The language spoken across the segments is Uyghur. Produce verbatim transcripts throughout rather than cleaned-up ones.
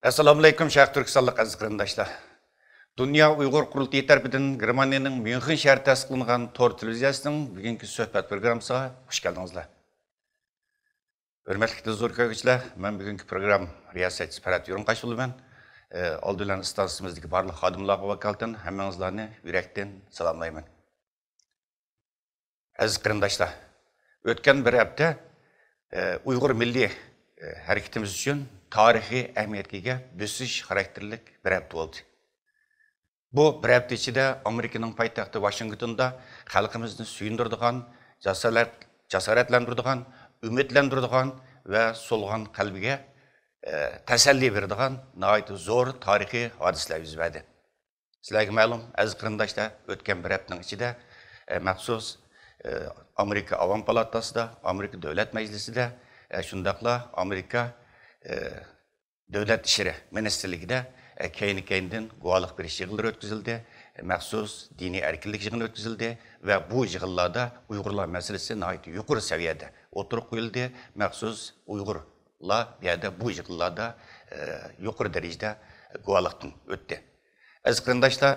ئەسسالامۇئەلەيكۇم، شەرقىي تۈركىستانلىق ئەزىز قېرىنداشلار. دۇنيا ئۇيغۇر قۇرۇلتىيى تەرىپىدىن گېرمانىيەنىڭ ميۇنخېن شەھىرىدە تەسىس قىلىنغان تور تېلېۋىزىيەسىنىڭ بۈگۈنكى سۆھبەت پروگراممىسىغا خۇش كەلدىڭىزلەر. ھۆرمەتلىك تېلېۋىزور كۆرگۈچىلەر، مەن بۈگۈنكى پروگرامما رىياسەتچىسى پەرھات يورۇنقاش بولىمەن. ئە، ئالدى بىلەن ئىستانسىمىزدىكى بارلىق خادىملارغا ۋاكالىتەن ھەممىڭىزلارنى يۈرەكتىن سالاملايمەن. ئەزىز قېرىنداشلار، ئۆتكەن بىر ھەپتە، ئە، ئۇيغۇر مىللىي، ئە، ھەرىكىتىمىز ئۈچۈن تارىخىي ئەھمىيەتكە ئىگە بۆسۈش خاراكتېرلىك بىر ھەپتە بولدى. بۇ بىر ھەپتە ئىچىدە ئامېرىكىنىڭ پايتەختى ۋاشىنگتوندا خەلقىمىزنى سۆيۈندۈرىدىغان، جاسارەت-، جاسارەتلەندۈرىدىغان، ئۈمىدلەندۈرىدىغان ۋە سولغان قەلبىگە، ئە، تەسەللى بېرىدىغان ناھايىتى زور تارىخىي ھادىسىلەر يۈز بەردى. سىلەرگە مەلۇم، ئەزىز قېرىنداشلار، ئۆتكەن بىر ھەپتىنىڭ ئىچىدە، ئە، مەخسۇس، ئە، ئامېرىكا ئاۋام پالاتاسىدا، ئامېرىكا دۆلەت مەجلىسىدە، ئە، شۇنداقلا ئامېرىكا، ئە، دۆلەت ئىشلىرى مىنىستىرلىكىدە، ئە، كەينى-كەينىدىن گۇۋاھلىق بېرىش يىغىنلىرى ئۆتكۈزۈلدى، مەخسۇس دىنىي ئەركىنلىك يىغىنى ئۆتكۈزۈلدى ۋە بۇ يىغىنلاردا ئۇيغۇرلار مەسىلىسى ناھايىتى يۇقىرى سەۋىيەدە ئوتتۇرىغا قويۇلدى. مەخسۇس ئۇيغۇرلار بۇ يەردە بۇ يىغىنلاردا، ئە، يۇقىرى دەرىجىدە گۇۋاھلىقتىن ئۆتتى. ئەزىز قېرىنداشلار،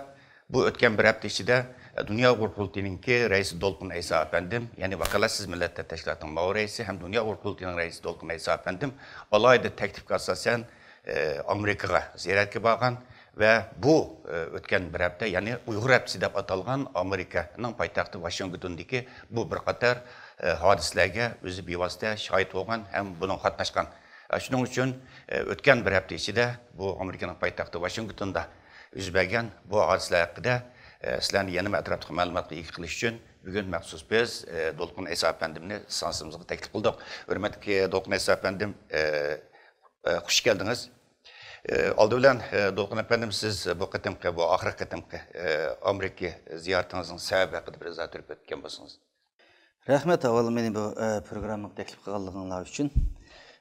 بۇ ئۆتكەن بىر ھەپتە ئىچىدە، ئە، دۇنيا ئۇيغۇر قۇرۇلتىيىنىڭكى رەئىسى دولقۇن ئەيسا ئەپەندىم، يەنى ۋاكالەتسىز مىللەتلەر تەشكىلاتىنىڭ مۇئاۋىن رەئىسى ھەم دۇنيا ئۇيغۇر قۇرۇلتىيىنىڭ رەئىسى دولقۇن ئەيسا ئەپەندىم ئالاھىدە تەكلىپكە ئاساسەن، ئە، ئامېرىكىغا زىيارەتكە بارغان ۋە بۇ، ئە، ئۆتكەن بىر ھەپتە، يەنى ئۇيغۇر ھەپتىسى دەپ ئاتالغان ئامېرىكىنىڭ پايتەختى ۋاشىنگتوندىكى بۇ بىر قاتار، ئە، ھادىسىلەرگە ئۆزى بىۋاسىتە شاھىت بولغان ھەم بۇنىڭغا قاتناشقان. ئە، شۇنىڭ ئۈچۈن، ئە، ئۆتكەن بىر ھەپتە ئىچىدە بۇ ئامېرىكىنىڭ پايتەختى ۋاشىنگتوندا يۈز بەرگەن بۇ ھادىسىلەر ھەققىدە، ئە، سىلەرنى يەنىمۇ ئەتراپلىق مەلۇماتقا ئىگە قىلىش ئۈچۈن بۈگۈن مەخسۇس بىز، ئە، دولقۇن ئەيسا ئەپەندىمنى ئىستانسىمىزغا تەكلىپ قىلدۇق. ھۆرمەتلىك دولقۇن ئەيسا ئەپەندىم، ئە، ئە، خۇش كەلدىڭىز. ئە، ئالدى بىلەن، ئە، دولقۇن ئەپەندىم، سىز بۇ قېتىمقى، بۇ ئاخىرقى قېتىمقى، ئە، ئامېرىكا زىيارىتىڭىزنىڭ سەۋەبى ھەققىدە بىر ئىزاھ بېرىپ ئۆتكەن بولسىڭىز. رەھمەت، ئاۋۋال مېنى بۇ، ئە، پروگراممىغا تەكلىپ قىلغانلىقىڭلار ئۈچۈن.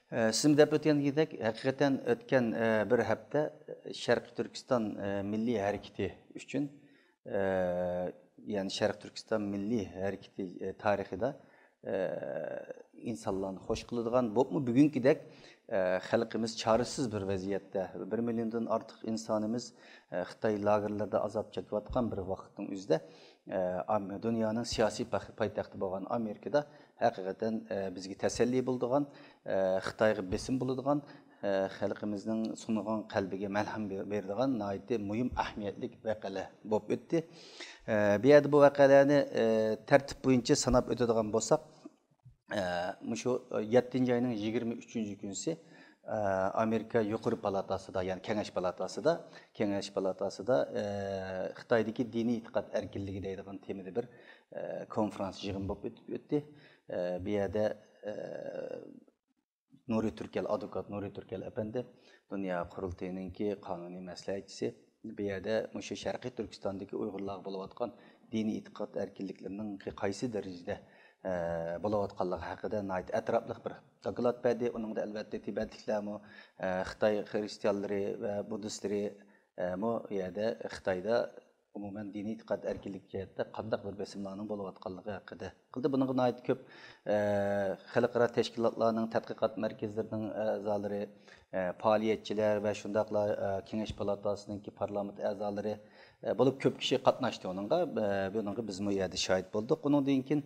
ئە، سىزمۇ دەپ ئۆتكەنىدەك، ھەقىقەتەن ئۆتكەن، ئە، بىر ھەپتە شەرقىي تۈركىستان، ئە، مىللىي ھەرىكىتى ئۈچۈن، ئە، يەنى شەرقىي تۈركىستان مىللىي ھەرىكىتى، ئە، تارىخىدا، ئە، ئىنسانلارنى خوش قىلىدىغان، بولۇپمۇ بۈگۈنكىدەك، ئە، خەلقىمىز چارىسىز بىر ۋەزىيەتتە، بىر مىليوندىن ئارتۇق ئىنسانىمىز، ئە، خىتاي لاگېرلىرىدا ئازاب چېكىۋاتقان بىر ۋاقىتنىڭ ئۆزىدە، ئە، ئام-، دۇنيانىڭ سىياسىي پاخ-، پايتەختى بولغان ئامېرىكىدا ھەقىقەتەن، ئە، بىزگە تەسەللى بولىدىغان، ئە، خىتايغا بېسىم بولىدىغان، ئە، خەلقىمىزنىڭ سۇنغان قەلبىگە مەلھەم بېرىدىغان ناھايىتى مۇھىم ئەھمىيەتلىك ۋەقەلەر بولۇپ ئۆتتى. ئە، بۇ يەردە بۇ ۋەقەلەرنى، ئە، تەرتىپ بويىچە ساناپ ئۆتىدىغان بولساق، ئە، مۇشۇ يەتتىنچى ئاينىڭ يىگىرمە ئۈچىنچى كۈنىسى، ئە، ئامېرىكا يۇقىرى پالاتاسىدا، يەنى كېڭەش پالاتاسىدا، كېڭەش پالاتاسىدا، ئە، خىتايدىكى دىنىي ئېتىقاد ئەركىنلىكى دەيدىغان تېمىدا بىر، ئە، كونفرانس يىغىن بولۇپ ئۆتۈپ ئۆتتى. ئە، بۇ يەردە، ئە، نۇرى تۈركەل، ئادۋوكات نۇرى تۈركەل ئەپەندى، دۇنيا قۇرۇلتىيىنىڭكى قانۇنىي مەسلىھەتچىسى، بۇ يەردە مۇشۇ شەرقىي تۈركىستاندىكى ئۇيغۇرلارغا بولۇۋاتقان دىنىي ئېتىقاد ئەركىنلىكلىرىنىڭ قايسى دەرىجىدە، ئە، بولۇۋاتقانلىقى ھەققىدە ناھايىتى ئەتراپلىق بىر دوكلات بەردى. ئۇنىڭدا ئەلۋەتتە تىبەتلىكلەرمۇ، ئە، خىتاي خرىستىيانلىرى ۋە بۇددىستلىرى، ئە، مۇ يەردە خىتايدا ئومۇمەن دىنىي ئېتىقاد ئەركىنلىكى جەھەتتە قانداق بىر بېسىملارنىڭ بولۇۋاتقانلىقى ھەققىدە قىلدى. بۇنىڭغا ناھايىتى كۆپ، ئە، خەلقئارا تەشكىلاتلارنىڭ، تەتقىقات مەركەزلىرىنىڭ ئەزالىرى، ئە، پائالىيەتچىلەر ۋە شۇنداقلا، ئە، كېڭەش پالاتاسىنىڭكى پارلامېنت ئەزالىرى، ئە، بولۇپ كۆپ كىشى قاتناشتى ئۇنىڭغا. ئە، بۇنىڭغا بىزمۇ يەردە شاھىت بولدۇق. ئۇنىڭدىن كېيىن،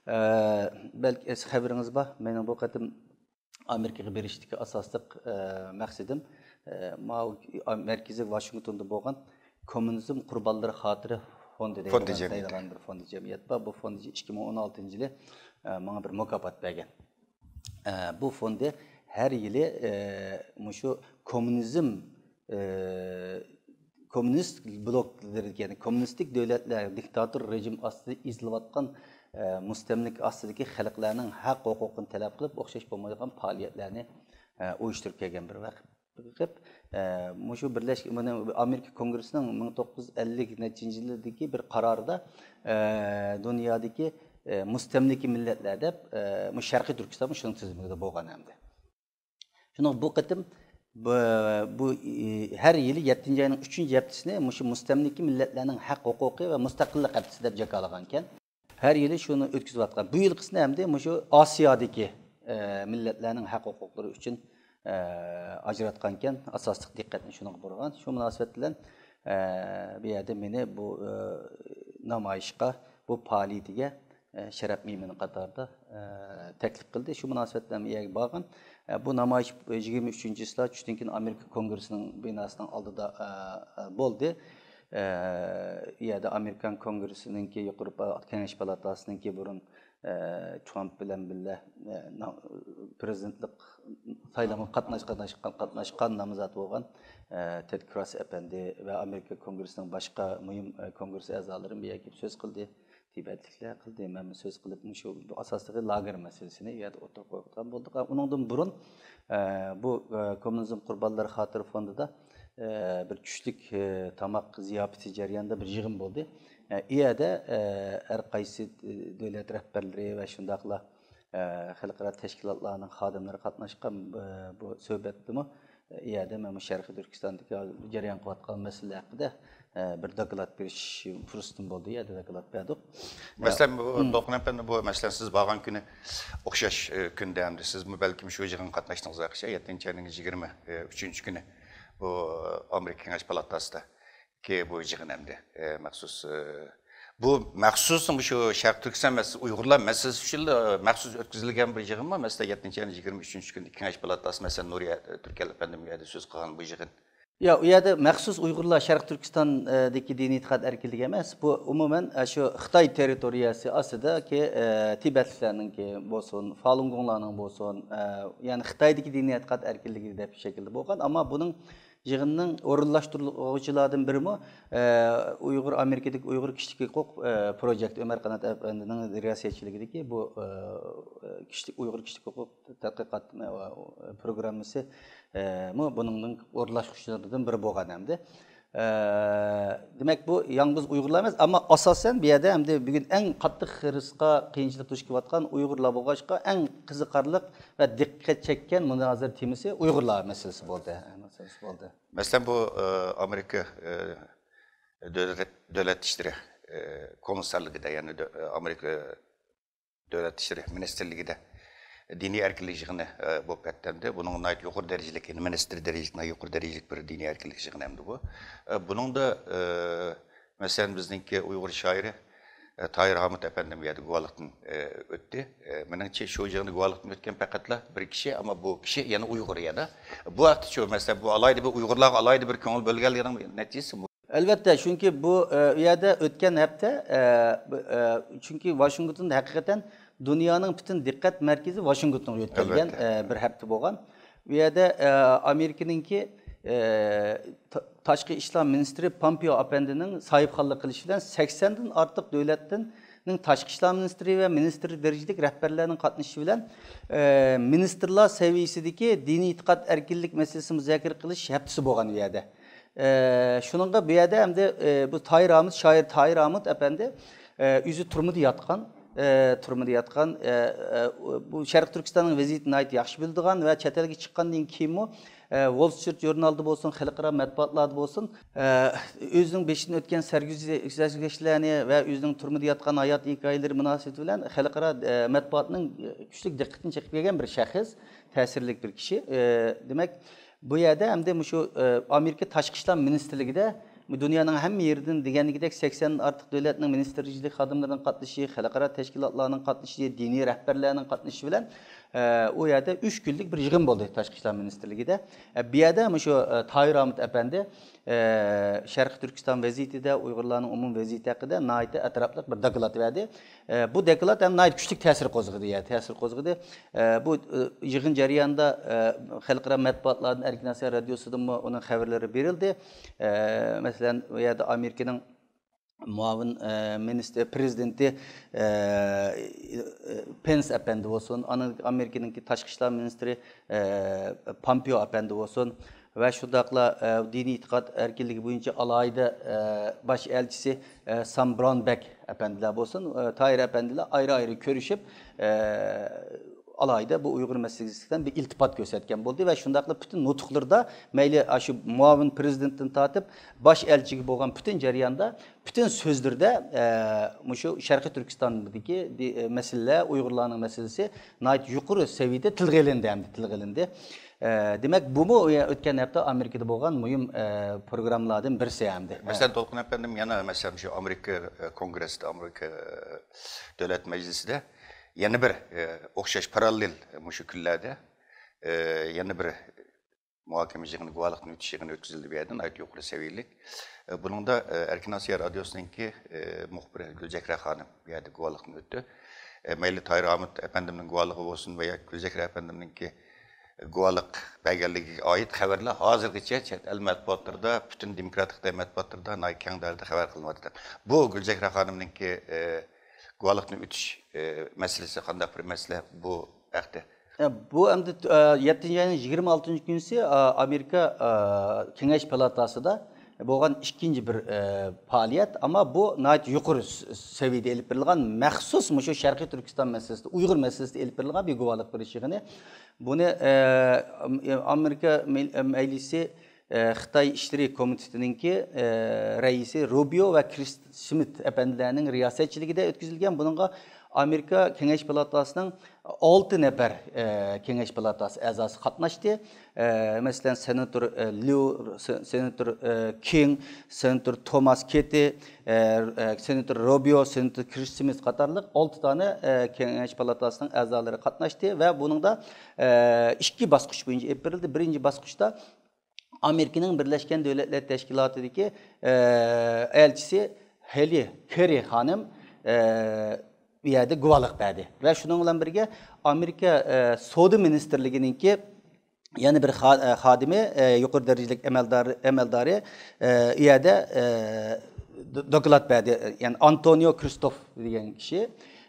ئە، بەلكى خەۋىرىڭىز بار، مېنىڭ بۇ قېتىم ئامېرىكىغا بېرىشتىكى ئاساسلىق، ئە، مەقسىتىم، ئە، ماۋۇ مەركىزى ۋاشىنگتوندا بولغان كوممۇنىزم قۇربانلىرى خاتىرە فوندى فوندى دەيدىغان، جەمئىيىتى. دەيدىغان بىر فوندى جەمئىيەت بار. بۇ فوندى ئىككى مىڭ ئون ئالتىنچى يىلى، ئە، ماڭا بىر مۇكاپات بەرگەن. ئە، بۇ فوندى ھەر يىلى، ئە، مۇشۇ كوممۇنىزم، ئە، كوممۇنىست بلوكلىرى، يەنى كوممۇنىستىك دۆلەتلەر، دىكتاتور رېجىم ئاستىدا ئېزىلىۋاتقان، ئە، مۇستەملىكە ئاستىدىكى خەلقلەرنىڭ ھەق ھوقۇقىنى تەلەپ قىلىپ، ئوخشاش بولمايدىغان پائالىيەتلەرنى، ئە، ئۇيۇشتۇرۇپ كەلگەن بىر ۋاقىت. ئە، مۇشۇ بىرلەشكەن، مانا ئامېرىكا كونگرېسىنىڭ مىڭ توققۇز يۈز ئەللىك نەچچىنچى يىلىدىكى بىر قارارىدا، ئە، دۇنيادىكى، ئە، مۇستەملىكە مىللەتلەر دەپ، ئە، مۇشۇ شەرقىي تۈركىستانمۇ شۇنىڭ تىزىملىكىدە بولغان ئەمدى. شۇنىڭ بۇ قېتىم بۇ، بۇ، ئى، ھەر يىلى يەتتىنچى ئاينىڭ ئۈچىنچى ھەپتىسىنى مۇشۇ مۇستەملىكە مىللەتلەرنىڭ ھەق ھوقۇقى ۋە مۇستەقىللىق ھەپتىسى دەپ جاكارلىغانىكەن. ھەر يىلى شۇنى ئۆتكۈزۈۋاتقان. بۇ يىلقىسىنى ئەمدى مۇشۇ ئاسىيادىكى، ئە، مىللەتلەرنىڭ ھەق ھوقۇقلىرى ئۈچۈن، ئاجراتقانكەن، ئاساسلىق دىققەتنى شۇنىڭغا بۇرىغان. شۇ مۇناسىۋەت بىلەن بۇ يەردە مېنى بۇ نامايىشقا، بۇ پائالىيىتىگە شەرەپ مېھمىنى قاتارىدا تەكلىپ قىلدى. شۇ مۇناسىۋەت بىلەن بۇ يەرگە بارغان. بۇ نامايىش يىگىرمە ئۈچىنچى چىسلا چۈشتىن كېيىن ئامېرىكا كونگرېسسىنىڭ بىناسىنىڭ ئالدىدا بولدى. ئۇ يەردە ئامېرىكان كونگرېسسىنىڭكى يۇقىرى پا-، كېڭەش پالاتاسىنىڭكى بۇرۇن ترامپ بىلەن بىللە پرېزىدېنتلىق سايلامغا قاتناش-، قاتناش-، قاتناشقان نامزات بولغان تېد كروس ئەپەندى ۋە ئامېرىكا كونگرېسسىنىڭ باشقا مۇھىم كونگرېس ئەزالىرى بۇ يەرگە كېلىپ سۆز قىلدى. تىبەتلىكلەر قىلدى، مەنمۇ سۆز قىلىپ، مۇشۇ ئاساسلىقى لاگېر مەسىلىسىنى ئۇ يەردە ئوتتۇرىغا قويغان بولدۇق. ئۇنىڭدىن بۇرۇن بۇ كوممۇنىزم قۇربانلىرى خاتىرە فوندىدا بىر چۈشلۈك تاماق زىياپىتى جەريانىدا بىر يىغىن بولدى. ئۇ يەردە ھەر قايسى دۆلەت رەھبەرلىرى ۋە شۇنداقلا خەلقئارا تەشكىلاتلارنىڭ خادىملىرى قاتناشقان بۇ سۆھبەتتىمۇ ئۇ يەردە مەن مۇشۇ شەرقىي تۈركىستاندىكى ھازىر جەريان قىلىۋاتقان مەسىلىلەر ھەققىدە بىر دوكلات بېرىش پۇرسىتىم بولدى، ئۇ يەردە دوكلات بەردۇق. مەسىلەن، بۇ دولقۇن ئەپەندى، بۇ مەسىلەن سىز بارغان كۈنى ئوخشاش كۈندە، ھەمدە سىزمۇ بەلكىم شۇ يىغىنغا قاتناشتىڭىز ئوخشاش، يەتتىنچى ئاينىڭ يىگىرمە ئۈچىنچى كۈنى بۇ ئامېرىكا كېڭەش پالاتاسىدا كى بۇ يىغىن ئەمدى، ئە، مەخسۇس، ئە، بۇ مەخسۇس مۇشۇ شەرقىي تۈركىستان مەسىلىسى، ئۇيغۇرلار مەسىلىسى ئۈچۈن، ئە، مەخسۇس ئۆتكۈزۈلگەن بىر يىغىنمۇ؟ مەسىلەن، يەتتىنچى ئاينىڭ يىگىرمە ئۈچىنچى كۈنى كېڭەش پالاتاسى، مەسىلەن، نۇرىيە، ئە، تۈركەل ئەپەندىم ئۇ يەردە سۆز قىلغان بۇ يىغىن. يا، ئۇ يەردە مەخسۇس ئۇيغۇرلار شەرقىي تۈركىستاندىكى دىنىي ئېتىقاد ئەركىنلىكى ئەمەس. بۇ ئومۇمەن، ئە، شۇ خىتاي تېررىتورىيەسى ئاستىدىكى، ئە، تىبەتلىكلەرنىڭكى بولسۇن، فالۇنگوڭلارنىڭ بولسۇن، ئە، يەنى خىتايدىكى دىنىي ئېتىقاد ئەركىنلىكى دەپ شەكىلدە بولغان. ئەمما بۇنىڭ يىغىننىڭ ئورۇنلاشتۇرغۇچىلاردىن بىرىمۇ، ئە، ئۇيغۇر، ئامېرىكىدىكى ئۇيغۇر كىشىلىك ھوقۇق، ئە، پروجېكت ئۆمەر قانات ئەپەندىنىڭ رىياسەتچىلىكىدىكى بۇ، ئە، كىشىلىك، ئۇيغۇر كىشىلىك ھوقۇق تەتقىقات، ئە، پروگراممىسى، ئە، مۇ بۇنىڭنىڭ ئورۇنلاشتۇرغۇچىلىرىدىن بىرى بولغان ئەمدى. ئە، دېمەك، بۇ يالغۇز ئۇيغۇرلار ئەمەس، ئەمما ئاساسەن بۇ يەردە ئەمدى بۈگۈن ئەڭ قاتتىق خىرىسقا، قىيىنچىلىققا دۇچ كېلىۋاتقان ئۇيغۇرلار بولغاچقا، ئەڭ قىزىقارلىق ۋە دىققەت چەككەن مۇنازىرە تېمىسى ئۇيغۇرلار مەسىلىسى بولدى. مەسىلىسى بولدى. مەسىلەن، بۇ، ئە، ئامېرىكا، ئە، دۆلەت، دۆلەت ئىشلىرى، ئە، كومىسسارلىقىدا، يەنى دۆ-، ئامېرىكا دۆلەت ئىشلىرى مىنىستىرلىكىدە دىنىي ئەركىنلىك يىغىنى، ئە، بولۇپ ئۆتتى. بۇنىڭ ناھايىتى يۇقىرى دەرىجىلىك، يەنى مىنىستىر دەرىجىلىك، ناھايىتى يۇقىرى دەرىجىلىك بىر دىنىي ئەركىنلىك يىغىنى ئەمدى بۇ. ئە، بۇنىڭدا، ئە، مەسىلەن، بىزنىڭكى ئۇيغۇر شائىرى، ئە، تاھىر ھامۇت ئەپەندىم بۇ يەردە گۇۋاھلىقتىن، ئە، ئۆتتى. ئە، مېنىڭچە، شۇ يىغىندا گۇۋاھلىقتىن ئۆتكەن پەقەتلا بىر كىشى، ئەمما بۇ كىشى يەنە ئۇيغۇر يەنە. بۇ ھەقتە شۇ، مەسىلەن، بۇ ئالاھىدە بىر ئۇيغۇرلارغا ئالاھىدە بىر كۆڭۈل بۆلگەنلىكىنىڭ نەتىجىسى. ئەلۋەتتە، چۈنكى بۇ، ئە، ئۇ يەردە ئۆتكەن ھەپتە، ئە، بۇ، ئە، چۈنكى ۋاشىنگتوندا ھەقىقەتەن دۇنيانىڭ پۈتۈن دىققەت مەركىزى ۋاشىنگتونغا يۆتكەلگەن، ئەلۋەتتە. ئە، بىر ھەپتە بولغان. ئۇ يەردە، ئە، ئامېرىكىنىڭكى، ئە، تا-، تاشقى ئىشلار مىنىستىرى پامپېئو ئەپەندىنىڭ ساھىبخانلىق قىلىشى بىلەن سەكسەندىن ئارتۇق دۆلەتنىڭ تاشقى ئىشلار مىنىستىرى ۋە مىنىستىر دەرىجىلىك رەھبەرلەرنىڭ قاتنىشىشى بىلەن، ئە، مىنىستىرلار سەۋىيەسىدىكى دىنىي ئېتىقاد ئەركىنلىك مەسىلىسى مۇزاكىرە قىلىش ھەپتىسى بولغان ئۇ يەردە. ئە، شۇنىڭغا بۇ يەردە ئەمدى، ئە، بۇ تاھىر ھامۇت، شائىر تاھىر ھامۇت ئەپەندى، ئە، ئۆزى تۈرمىدە ياتقان، ئە، تۈرمىدە ياتقان، ئە، ئە، بۇ شەرقىي تۈركىستاننىڭ ۋەزىيىتىنى ناھايىتى ياخشى بىلىدىغان ۋە چەت ئەلگە چىققاندىن كېيىنمۇ، ئە، ۋول سترىت ژۇرنالدا بولسۇن، خەلقئارا مەتبۇئاتلاردا بولسۇن، ئە، ئۆزىنىڭ بېشىدىن ئۆتكەن سەرگۈزە-، سەرگۈزەشتلەرنى ۋە ئۆزىنىڭ تۈرمىدە ياتقان ھايات ھېكايىلىرى مۇناسىۋىتى بىلەن خەلقئارا، ئە، مەتبۇئاتنىڭ، ئە، كۈچلۈك دىققىتىنى چېقىپ كەلگەن بىر شەخس، تەسىرلىك بىر كىشى. ئە، دېمەك، بۇ يەردە ئەمدى مۇشۇ، ئە، ئامېرىكا تاشقى ئىشلار مىنىستىرلىكىدە دۇنيانىڭ ھەممە يېرىدىن دېگەنكىدەك سەكسەندىن ئارتۇق دۆلەتنىڭ مىنىستىر دەرىجىلىك خادىملىرىنىڭ قاتنىشىشى، خەلقئارا تەشكىلاتلارنىڭ قاتنىشىشى، دىنىي رەھبەرلەرنىڭ قاتنىشىشى بىلەن، ئە، ئۇ يەردە ئۈچ كۈنلۈك بىر يىغىن بولدى تاشقى ئىشلار مىنىستىرلىكىدە. ئە، بۇ يەردە مۇشۇ، ئە، تاھىر ھامۇت ئەپەندى، ئە، شەرقىي تۈركىستان ۋەزىيىتىدە، ئۇيغۇرلارنىڭ ئومۇمىي ۋەزىيىتى ھەققىدە ناھايىتى ئەتراپلىق بىر دوكلات بەردى. ئە، بۇ دوكلات ھەم ناھايىتى كۈچلۈك تەسىر قوزغىدى، يا، تەسىر قوزغىدى. ئە، بۇ، ئە، يىغىن جەريانىدا، ئە، خەلقئارا مەتبۇئاتلاردىن، ئەركىن ئاسىيا رادىيوسىدىنمۇ ئۇنىڭ خەۋەرلىرى بېرىلدى. ئە، مەسىلەن، ئۇ يەردە ئامېرىكىنىڭ مۇئاۋىن، ئە، مىنىستىر، پرېزىدېنتى، ئە، پېنس ئەپەندى بولسۇن، ئانا-، ئامېرىكىنىڭكى تاشقى ئىشلار مىنىستىرى، ئە، پامپېئو ئەپەندى بولسۇن ۋە شۇنداقلا، ئە، دىنىي ئېتىقاد ئەركىنلىكى بويىچە ئالاھىدە، ئە، باش ئەلچىسى، ئە، سام براون بەك ئەپەندىلەر بولسۇن، ئە، تاھىر ئەپەندىلەر ئايرى-ئايرى كۆرۈشۈپ، ئە، ئالاھىدە بۇ ئۇيغۇر مەسىلىسىدىن بىر ئىلتىپات كۆرسەتكەن بولدى ۋە شۇنداقلا پۈتۈن نۇتۇقلىرىدا مەيلى ئاشۇ مۇئاۋىن پرېزىدېنتتىن تارتىپ باش ئەلچىگە بولغان پۈتۈن جەرياندا، پۈتۈن سۆزلىرىدە، ئە، مۇشۇ شەرقىي تۈركىستاندىكى دى-، ئە، مەسىلىلەر، ئۇيغۇرلارنىڭ مەسىلىسى ناھايىتى يۇقىرى سەۋىيەدە تىلغا ئېلىندى، ئەمدى تىلغا ئېلىندى. ئە، دېمەك، بۇمۇ ئۆتكەن ھەپتە ئامېرىكىدا بولغان مۇھىم، ئە، پروگراممىلاردىن بىرسى ھەمدە. مەسىلەن، تولقۇن ئەپەندىم، يەنە مەسىلەن شۇ ئامېرىكا، ئە، كونگرېسسىدا، ئامېرىكا، ئە، دۆلەت مەجلىسىدە يەنە بىر، ئە، ئوخشاش پاراللېل مۇشۇ كۈنلەردە، ئە، يەنە بىر مۇھاكىمە يىغىنى، گۇۋاھلىقتىن ئۆتۈش يىغىنى ئۆتكۈزۈلدى بۇ يەردە، ناھايىتى يۇقىرى سەۋىيەلىك. ئە، بۇنىڭدا، ئە، ئەركىن ئاسىيا رادىيوسىنىڭكى، ئە، مۇخبىرى گۈلچېھرە خانىم بۇ يەردە گۇۋاھلىقتىن ئۆتتى. ئە، مەيلى تاھىر ئامىت ئەپەندىمنىڭ گۇۋاھلىقى بولسۇن ۋە ياكى گۈلچېھرە ئەپەندىمنىڭكى گۇۋاھلىق بەرگەنلىكىگە ئائىت خەۋەرلەر ھازىرغىچە چەت ئەل مەتبۇئاتلىرىدا، پۈتۈن دېموكراتىك خىتاي مەتبۇئاتلىرىدا ناھايىتى كەڭ دائىرىدە خەۋەر قىلىنىۋاتىدۇ. بۇ گۈلچېھرە خانىمنىڭكى، ئە، گۇۋاھلىقتىن ئۆتۈش، ئە، مەسىلىسى قانداق بىر مەسىلە بۇ ھەقتە؟ ئە، بۇ ئەمدى، ئە، يەتتىنچى ئاينىڭ يىگىرمە ئالتىنچى كۈنىسى، ئە، ئامېرىكا، ئە، كېڭەش پالاتاسىدا بولغان ئىككىنچى بىر، ئە، پائالىيەت. ئەمما بۇ ناھايىتى يۇقىرى س-، سەۋىيەدە ئېلىپ بېرىلغان، مەخسۇس مۇشۇ شەرقىي تۈركىستان مەسىلىسىدە، ئۇيغۇر مەسىلىسىدە ئېلىپ بېرىلغان بىر گۇۋاھلىق بېرىش يىغىنى. بۇنى، ئە، ئام-، ئامېرىكا مەي-، مەجلىسى، ئە، خىتاي ئىشلىرى كومىتېتىنىڭكى، ئە، رەئىسى روبىيو ۋە كرىس شمىت ئەپەندىلەرنىڭ رىياسەتچىلىكىدە ئۆتكۈزۈلگەن. بۇنىڭغا ئامېرىكا كېڭەش پالاتاسىنىڭ ئالتە نەپەر، ئە، كېڭەش پالاتاسى ئەزاسى قاتناشتى. ئە، مەسىلەن، سېناتور، ئە، ليۇ، سې-، سېناتور، ئە، كىڭ، سېناتور توماس كېتى، ئە، ئە، سېناتور روبىيو، سېناتور كرىس شمىت قاتارلىق ئالتە دانە، ئە، كېڭەش پالاتاسىنىڭ ئەزالىرى قاتناشتى ۋە بۇنىڭدا، ئە، ئىككى باسقۇچ بويىچە ئېلىپ بېرىلدى. بىرىنچى باسقۇچتا ئامېرىكىنىڭ بىرلەشكەن دۆلەتلەر تەشكىلاتىدىكى، ئە، ئەلچىسى ھېلى كېررى خانىم، ئە، بۇ يەردە گۇۋاھلىق بەردى. ۋە شۇنىڭ بىلەن بىرگە ئامېرىكا، ئە، سودا مىنىستىرلىكىنىڭكى يەنە بىر خا-، ئە، خادىمى، ئە، يۇقىرى دەرىجىلىك ئەمەلدار-، ئەمەلدارى، ئە، ئۇ يەردە، ئە، دو-، دوكلات بەردى. يەنى ئانتونىيو كرىستوف دېگەن كىشى،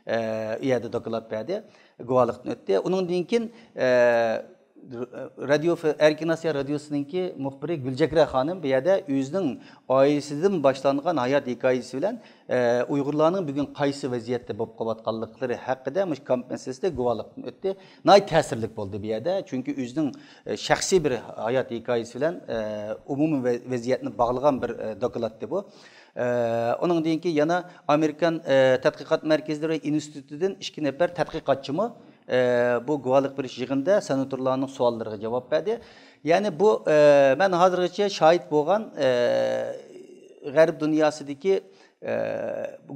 ئە، ئۇ يەردە دوكلات بەردى. گۇۋاھلىقتىن ئۆتتى. ئۇنىڭدىن كېيىن، ئە، رادىيو ف-، ئەركىن ئاسىيا رادىيوسىنىڭكى مۇخبىرى گۈلچېھرە خانىم بۇ يەردە ئۆزىنىڭ ئائىلىسىدىن باشلانغان ھايات ھېكايىسى بىلەن، ئە، ئۇيغۇرلارنىڭ بۈگۈن قايسى ۋەزىيەتتە بولۇپ قېلىۋاتقانلىقلىرى ھەققىدە مۇشۇ كامپ مەسىلىسىدە گۇۋاھلىقتىن ئۆتتى. ناھايىتى تەسىرلىك بولدى بۇ يەردە. چۈنكى ئۆزىنىڭ، ئە، شەخسىي بىر ھايات ھېكايىسى بىلەن، ئە، ئومۇمىي ۋە-، ۋەزىيەتنى باغلىغان بىر، ئە، دوكلاتتى بۇ. ئە، ئۇنىڭدىن كېيىن يەنە ئامېرىكان، ئە، تەتقىقات مەركەزلىرى ۋە ئىنستىتۇتىدىن ئىككى نەپەر تەتقىقاتچىمۇ، ئە، بۇ گۇۋاھلىق بېرىش يىغىنىدا سېناتورلارنىڭ سوئاللىرىغا جاۋاب بەردى. يەنى بۇ، ئە، مەن ھازىرغىچە شاھىت بولغان، ئە، غەرب دۇنياسىدىكى، ئە،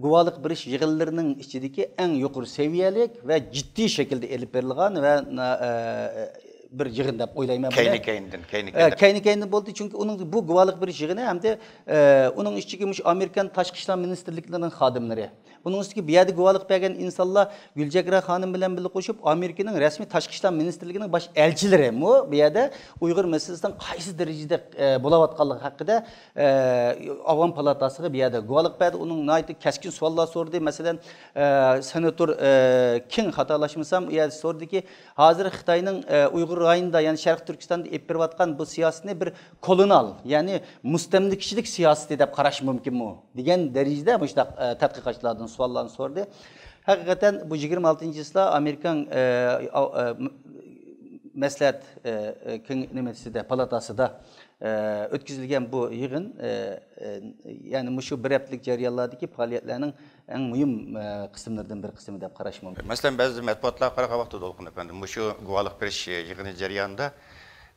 گۇۋاھلىق بېرىش يىغىنلىرىنىڭ ئىچىدىكى ئەڭ يۇقىرى سەۋىيەلىك ۋە جىددىي شەكىلدە ئېلىپ بېرىلغان ۋە نا-، ئە، بىر يىغىن دەپ ئئويلايمەن بۇنى. كەينى كەينىدىن، كەينى ئە، كەينىدىن. كەينى كەينىدىن بولدى، چۈنكى ئۇنىڭ بۇ گۇۋاھلىق بېرىش يىغىنى ھەمدە، ئە، ئۇنىڭ ئىچىدىكى مۇشۇ ئامېرىكان تاشقى ئىشلار مىنىستىرلىكلىرىنىڭ خادىملىرى، ئۇنىڭ ئۈستىگە بۇ يەردە گۇۋاھلىق بەرگەن ئىنسانلار گۈلچېھرە خانىم بىلەن بىللە قوشۇپ ئامېرىكىنىڭ رەسمىي تاشقى ئىشلار مىنىستىرلىكىنىڭ باش ئەلچىلىرىمۇ بۇ يەردە ئۇيغۇر مەسىلىسىنىڭ قايسى دەرىجىدە، ئە، بولۇۋاتقانلىقى ھەققىدە، ئە، ئاۋام پالاتاسىغا بۇ يەردە گۇۋاھلىق بەردى. ئۇنىڭ ناھايىتى كەسكىن سوئاللار سورىدى. مەسىلەن، ئە، سېناتور، ئە، كىڭ خاتالاشمىسام، ئۇ يەردە سورىدىكى، ھازىر خىتاينىڭ، ئە، ئۇيغۇر رايونىدا، يەنى شەرقىي تۈركىستاندا ئېلىپ بېرىۋاتقان بۇ سىياسىتىنى بىر كولونال، يەنى مۇستەملىكىچىلىك سىياسىتى دەپ قاراش مۇمكىنمۇ دېگەن دەرىجىدە مۇشۇنداق، ئە، تەتقىقاتچىلاردىن سوئاللارنى سورىدى. ھەقىقەتەن بۇ يىگىرمە ئالتىنچى چىسلا ئامېرىكان، ئە، ئا-، ئە، م-، مەسلىھەت، ئە، ئە، كېڭ-، نېمىسىدە، پالاتاسىدا، ئە، ئۆتكۈزۈلگەن بۇ يىغىن، ئە، ئە، يەنى مۇشۇ بىر ھەپتىلىك جەريانلاردىكى پائالىيەتلەرنىڭ ئەڭ مۇھىم، ئە، قىسىملىرىدىن بىر قىسمى دەپ قاراش مۇمكىن. مەسىلەن، بەزى مەتبۇئاتلارغا قارىغان ۋاقىتتا، دولقۇن ئەپەندى، مۇشۇ گۇۋاھلىق بېرىش يىغىنى جەريانىدا،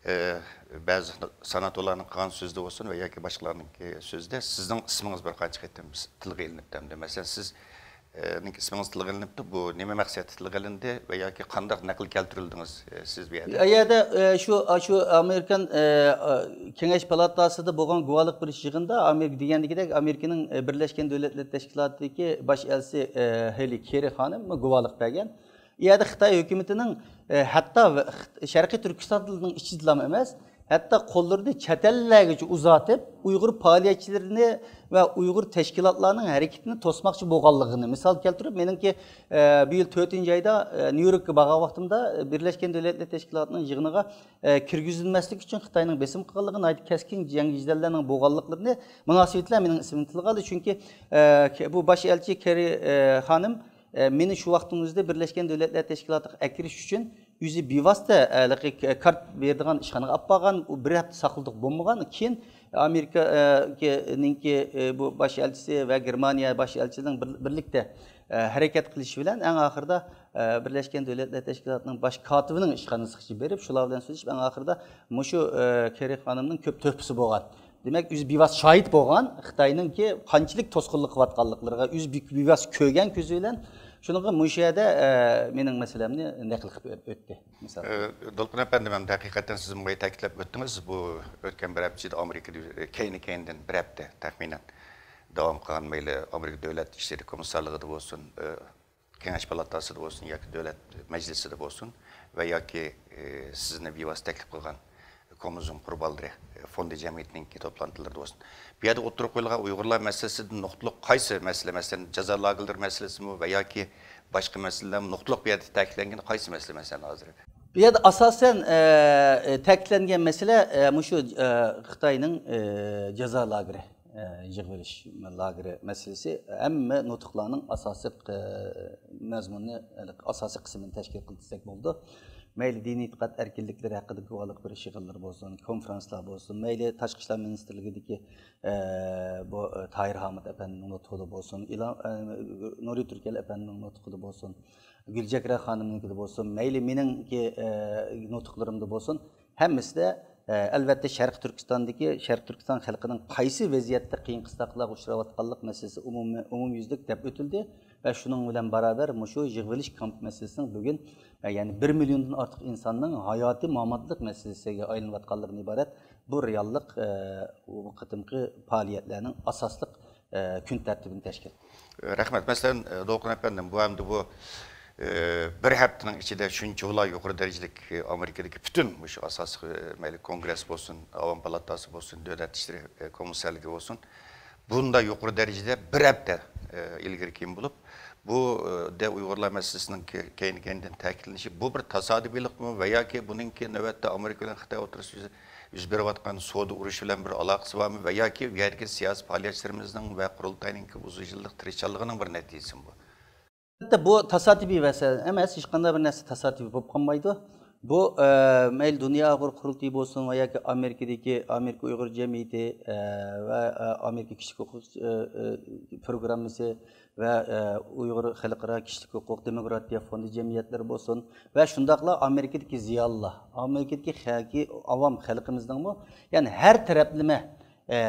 ئە، بەزى سېناتورلارنىڭ قىلغان سۆزىدە بولسۇن ۋە ياكى باشقىلارنىڭكى سۆزىدە سىزنىڭ ئىسمىڭىز بىر قانچە قېتىم تىلغا ئېلىنىپتۇ ھەمدە، مەسىلەن، سىز، ئە، نىڭ ئىسمىڭىز تىلغا ئېلىنىپتۇ، بۇ نېمە مەقسەتتە تىلغا ئېلىندى ۋە ياكى قانداق نەقىل كەلتۈرۈلدىڭىز، ئە، سىز بۇ يەردە؟ ئۇ يەردە، ئە، شۇ، شۇ ئامېرىكان، ئە، ئە، كېڭەش پالاتاسىدا بولغان گۇۋاھلىق بېرىش يىغىنىدا ئامېرىكا دېگەندىكىدەك ئامېرىكىنىڭ، ئە، بىرلەشكەن دۆلەتلەر تەشكىلاتىدىكى باش ئەلچىسى، ئە، ھېلى كېررى خانىم گۇۋاھلىق بەرگەن. ئۇ يەردە خىتاي ھۆكۈمىتىنىڭ، ئە، ھەتتا ۋ-، خىت-، شەرقىي تۈركىستاننىڭ ئىچىدىلا ئەمەس، ھەتتا قوللىرىنى چەت ئەللەرگىچە ئۇزاتىپ، ئۇيغۇر پائالىيەتچىلىرىنى ۋە ئۇيغۇر تەشكىلاتلارنىڭ ھەرىكىتىنى توسماقچى بولغانلىقىنى مىسال كەلتۈرۈپ، مېنىڭكى، ئە، بۇ يىل تۆتىنچى ئايدا، ئە، نيۇ يوركقا بارغان ۋاقتىمدا، ئە، بىرلەشكەن دۆلەتلەر تەشكىلاتىنىڭ يىغىنىغا، ئە، كىرگۈزۈلمەسلىك ئۈچۈن خىتاينىڭ بېسىم قىلغانلىقى، ناھايىتى كەسكىن جەڭ جېدەللەرنىڭ بولغانلىقلىرىنى مۇناسىۋىتى بىلەن مېنىڭ ئىسمىمنى تىلغا ئالدى. چۈنكى، ئە، ك-، بۇ باش ئەلچى كېررى، ئە، خانىم، ئە، مېنى شۇ ۋاقىتنىڭ ئۆزىدە بىرلەشكەن دۆلەتلەر تەشكىلاتىغا ئەكىرىش ئۈچۈن ئۆزى بىۋاسىتە، ئە، ھېلىقى ك-، كارت بېرىدىغان ئىشخانىغا ئاپارغان، ئۇ بىر ھەپتە ساقلىدۇق بولمىغان. كېيىن ئامېرىكا، ئە، كە-، نىڭكى، ئە، بۇ باش ئەلچىسى ۋە گېرمانىيە باش ئەلچىسىنىڭ بىر-، بىرلىكتە، ئە، ھەرىكەت قىلىشى بىلەن ئەڭ ئاخىرىدا ئە، بىرلەشكەن دۆلەتلەر تەشكىلاتىنىڭ باش كاتىپىنىڭ ئىشخانىسىغىچە بېرىپ، شۇلار بىلەن سۆزلىشىپ، ئەڭ ئاخىرىدا مۇشۇ، ئە، كېررى خانىمنىڭ كۆپ تۆھپىسى بولغان، دېمەك، ئۆزى بىۋاسىتە شاھىت بولغان خىتاينىڭكى قانچىلىك توسقۇنلۇق قىلىۋاتقانلىقلىرىغا ئۆزى بىۋاسىتە كۆرگەن كۆزى بىلەن، شۇنىڭغا مۇشۇ يەردە، ئە، مېنىڭ مەسىلەمنى نەقىل قىلىپ ئۆتتى. مىسال. ئە، دولقۇن ئەپەندىم، ھەم ھەقىقەتەن سىزمۇ بايا تەكىتلەپ ئۆتتىڭىز، بۇ ئۆتكەن بىر ھەپتە ئىچىدە ئامېرىكىدا، ئە، كەينى-كەينىدىن بىر ھەپتە تەخمىنەن داۋام قىلغان، مەيلى ئامېرىكا دۆلەت ئىشلىرى كومىسسارلىقىدا بولسۇن، ئە، كېڭەش پالاتاسىدا بولسۇن ياكى دۆلەت مەجلىسىدە بولسۇن ۋە ياكى، ئە، سىزنى بىۋاسىتە تەكلىپ قىلغان كوممۇنىزم قۇربانلىرى فوندى جەمئىيىتىنىڭكى توپلانتىلىرىدا بولسۇن. بۇ يەردە ئوتتۇرىغا قويۇلغان ئۇيغۇرلار مەسىلىسىدىن نۇقتىلىق قايسى مەسىلە، مەسىلەن، جازا لاگېرلىرى مەسىلىسىمۇ ۋە ياكى باشقا مەسىلىلەرمۇ نۇقتىلىق بۇ يەردە تەكىتلەنگەن قايسى مەسىلە، مەسىلەن، ھازىر؟ بۇ يەردە ئاساسەن، ئە، تەكىتلەنگەن مەسىلە، ئە، مۇشۇ، ئە، خىتاينىڭ، ئە، جازا لاگېرى، ئە، يىغىۋېلىش لاگېرى مەسىلىسى ھەممە نۇتۇقلارنىڭ ئاساسلىق، ئە، مەزمۇنى، ئاساسىي قىسمىنى تەشكىل قىلدى دېسەك بولىدۇ. مەيلى دىنىي ئېتىقاد ئەركىنلىكلىرى ھەققىدە گۇۋاھلىق بېرىش يىغىنلىرى بولسۇن، كونفرانسلار بولسۇن، مەيلى تاشقى ئىشلار مىنىستىرلىكىدىكى، ئە، بۇ، ئە، تاھىر ھامۇت ئەپەندىنىڭ نۇتقىدا بولسۇن، ئىلان، ئە، نۇرى تۈركەل ئەپەندىنىڭ نۇتقىدا بولسۇن، گۈلچېھرە خانىمنىڭكىدا بولسۇن، مەيلى مېنىڭكى، ئە، نۇتۇقلىرىمدا بولسۇن، ھەممىسىدە، ئە، ئەلۋەتتە، شەرقىي تۈركىستاندىكى، شەرقىي تۈركىستان خەلقىنىڭ قايسى ۋەزىيەتتە قىيىن قىستاقلارغا ئۇچراۋاتقانلىق مەسىلىسى ئومۇمىي، ئومۇميۈزلۈك دەپ ئۆتۈلدى ۋە شۇنىڭ بىلەن باراۋەر مۇشۇ يىغىۋېلىش كامپ مەسىلىسىنىڭ بۈگۈن، ئە، يەنى بىر مىليوندىن ئارتۇق ئىنساننىڭ ھاياتىي ماماتلىق مەسىلىسىگە ئايلىنىۋاتقانلىقىدىن ئىبارەت بۇ رېئاللىق، ئە، بۇ قېتىمقى پائالىيەتلەرنىڭ ئاساسلىق، ئە، كۈن تەرتىپىنى تەشكىل قىلدى. رەھمەت. مەسىلەن، ئە، دولقۇن ئەپەندىم، بۇ ئەمدى بۇ، ئە، بىر ھەپتىنىڭ ئىچىدە شۇنچىۋالا يۇقىرى دەرىجىلىك، ئە، ئامېرىكىدىكى پۈتۈن مۇشۇ ئاساسلىق، ئە، مەيلى كونگرېس بولسۇن، ئاۋام پالاتاسى بولسۇن، دۆلەت ئىشلىرى، ئە، كومىسسارلىقى بولسۇن، بۇنداق يۇقىرى دەرىجىدە بىر ھەپتە، ئە، ئىلگىرى كېيىن بولۇپ، بۇ، ئە، دە ئۇيغۇرلار مەسىلىسىنىڭ كەينى-كەينىدىن تەكىتلىنىشى، بۇ بىر تاسادىپىيلىقمۇ ۋە ياكى بۇنىڭكى نۆۋەتتە ئامېرىكا بىلەن خىتاي ئوتتۇرىسىدا يۈز، يۈز بېرىۋاتقان سودا ئۇرۇشى بىلەن بىر ئالاقىسى بارمۇ ۋە ياكى بۇ يەردىكى سىياسىي پائالىيەتچىلىرىمىزنىڭ ۋە قۇرۇلتاينىڭكى ئۇزۇن يىللىق تىرىشچانلىقىنىڭ بىر نەتىجىسىمۇ بۇ؟ ئەلۋەتتە، بۇ تاسادىپىي مەسىلە ئەمەس، ھېچقانداق بىر نەرسە تاسادىپىي بولۇپ قالمايدۇ. بۇ، ئە، مەيلى دۇنيا ئۇيغۇر قۇرۇلتىيى بولسۇن ۋە ياكى ئامېرىكىدىكى ئامېرىكا ئۇيغۇر جەمئىيىتى، ئە، ۋە، ئە، ئامېرىكا كىشىلىك ھوقۇق، ئە، ئە، پروگراممىسى ۋە، ئە، ئۇيغۇر خەلقئارا كىشىلىك ھوقۇق دېموكراتىيە فوندى جەمئىيەتلىرى بولسۇن ۋە شۇنداقلا ئامېرىكىدىكى زىيالىيلار، ئامېرىكىدىكى خەلقى، ئاۋام خەلقىمىزنىڭمۇ، يەنى ھەر تەرەپلىمە، ئە،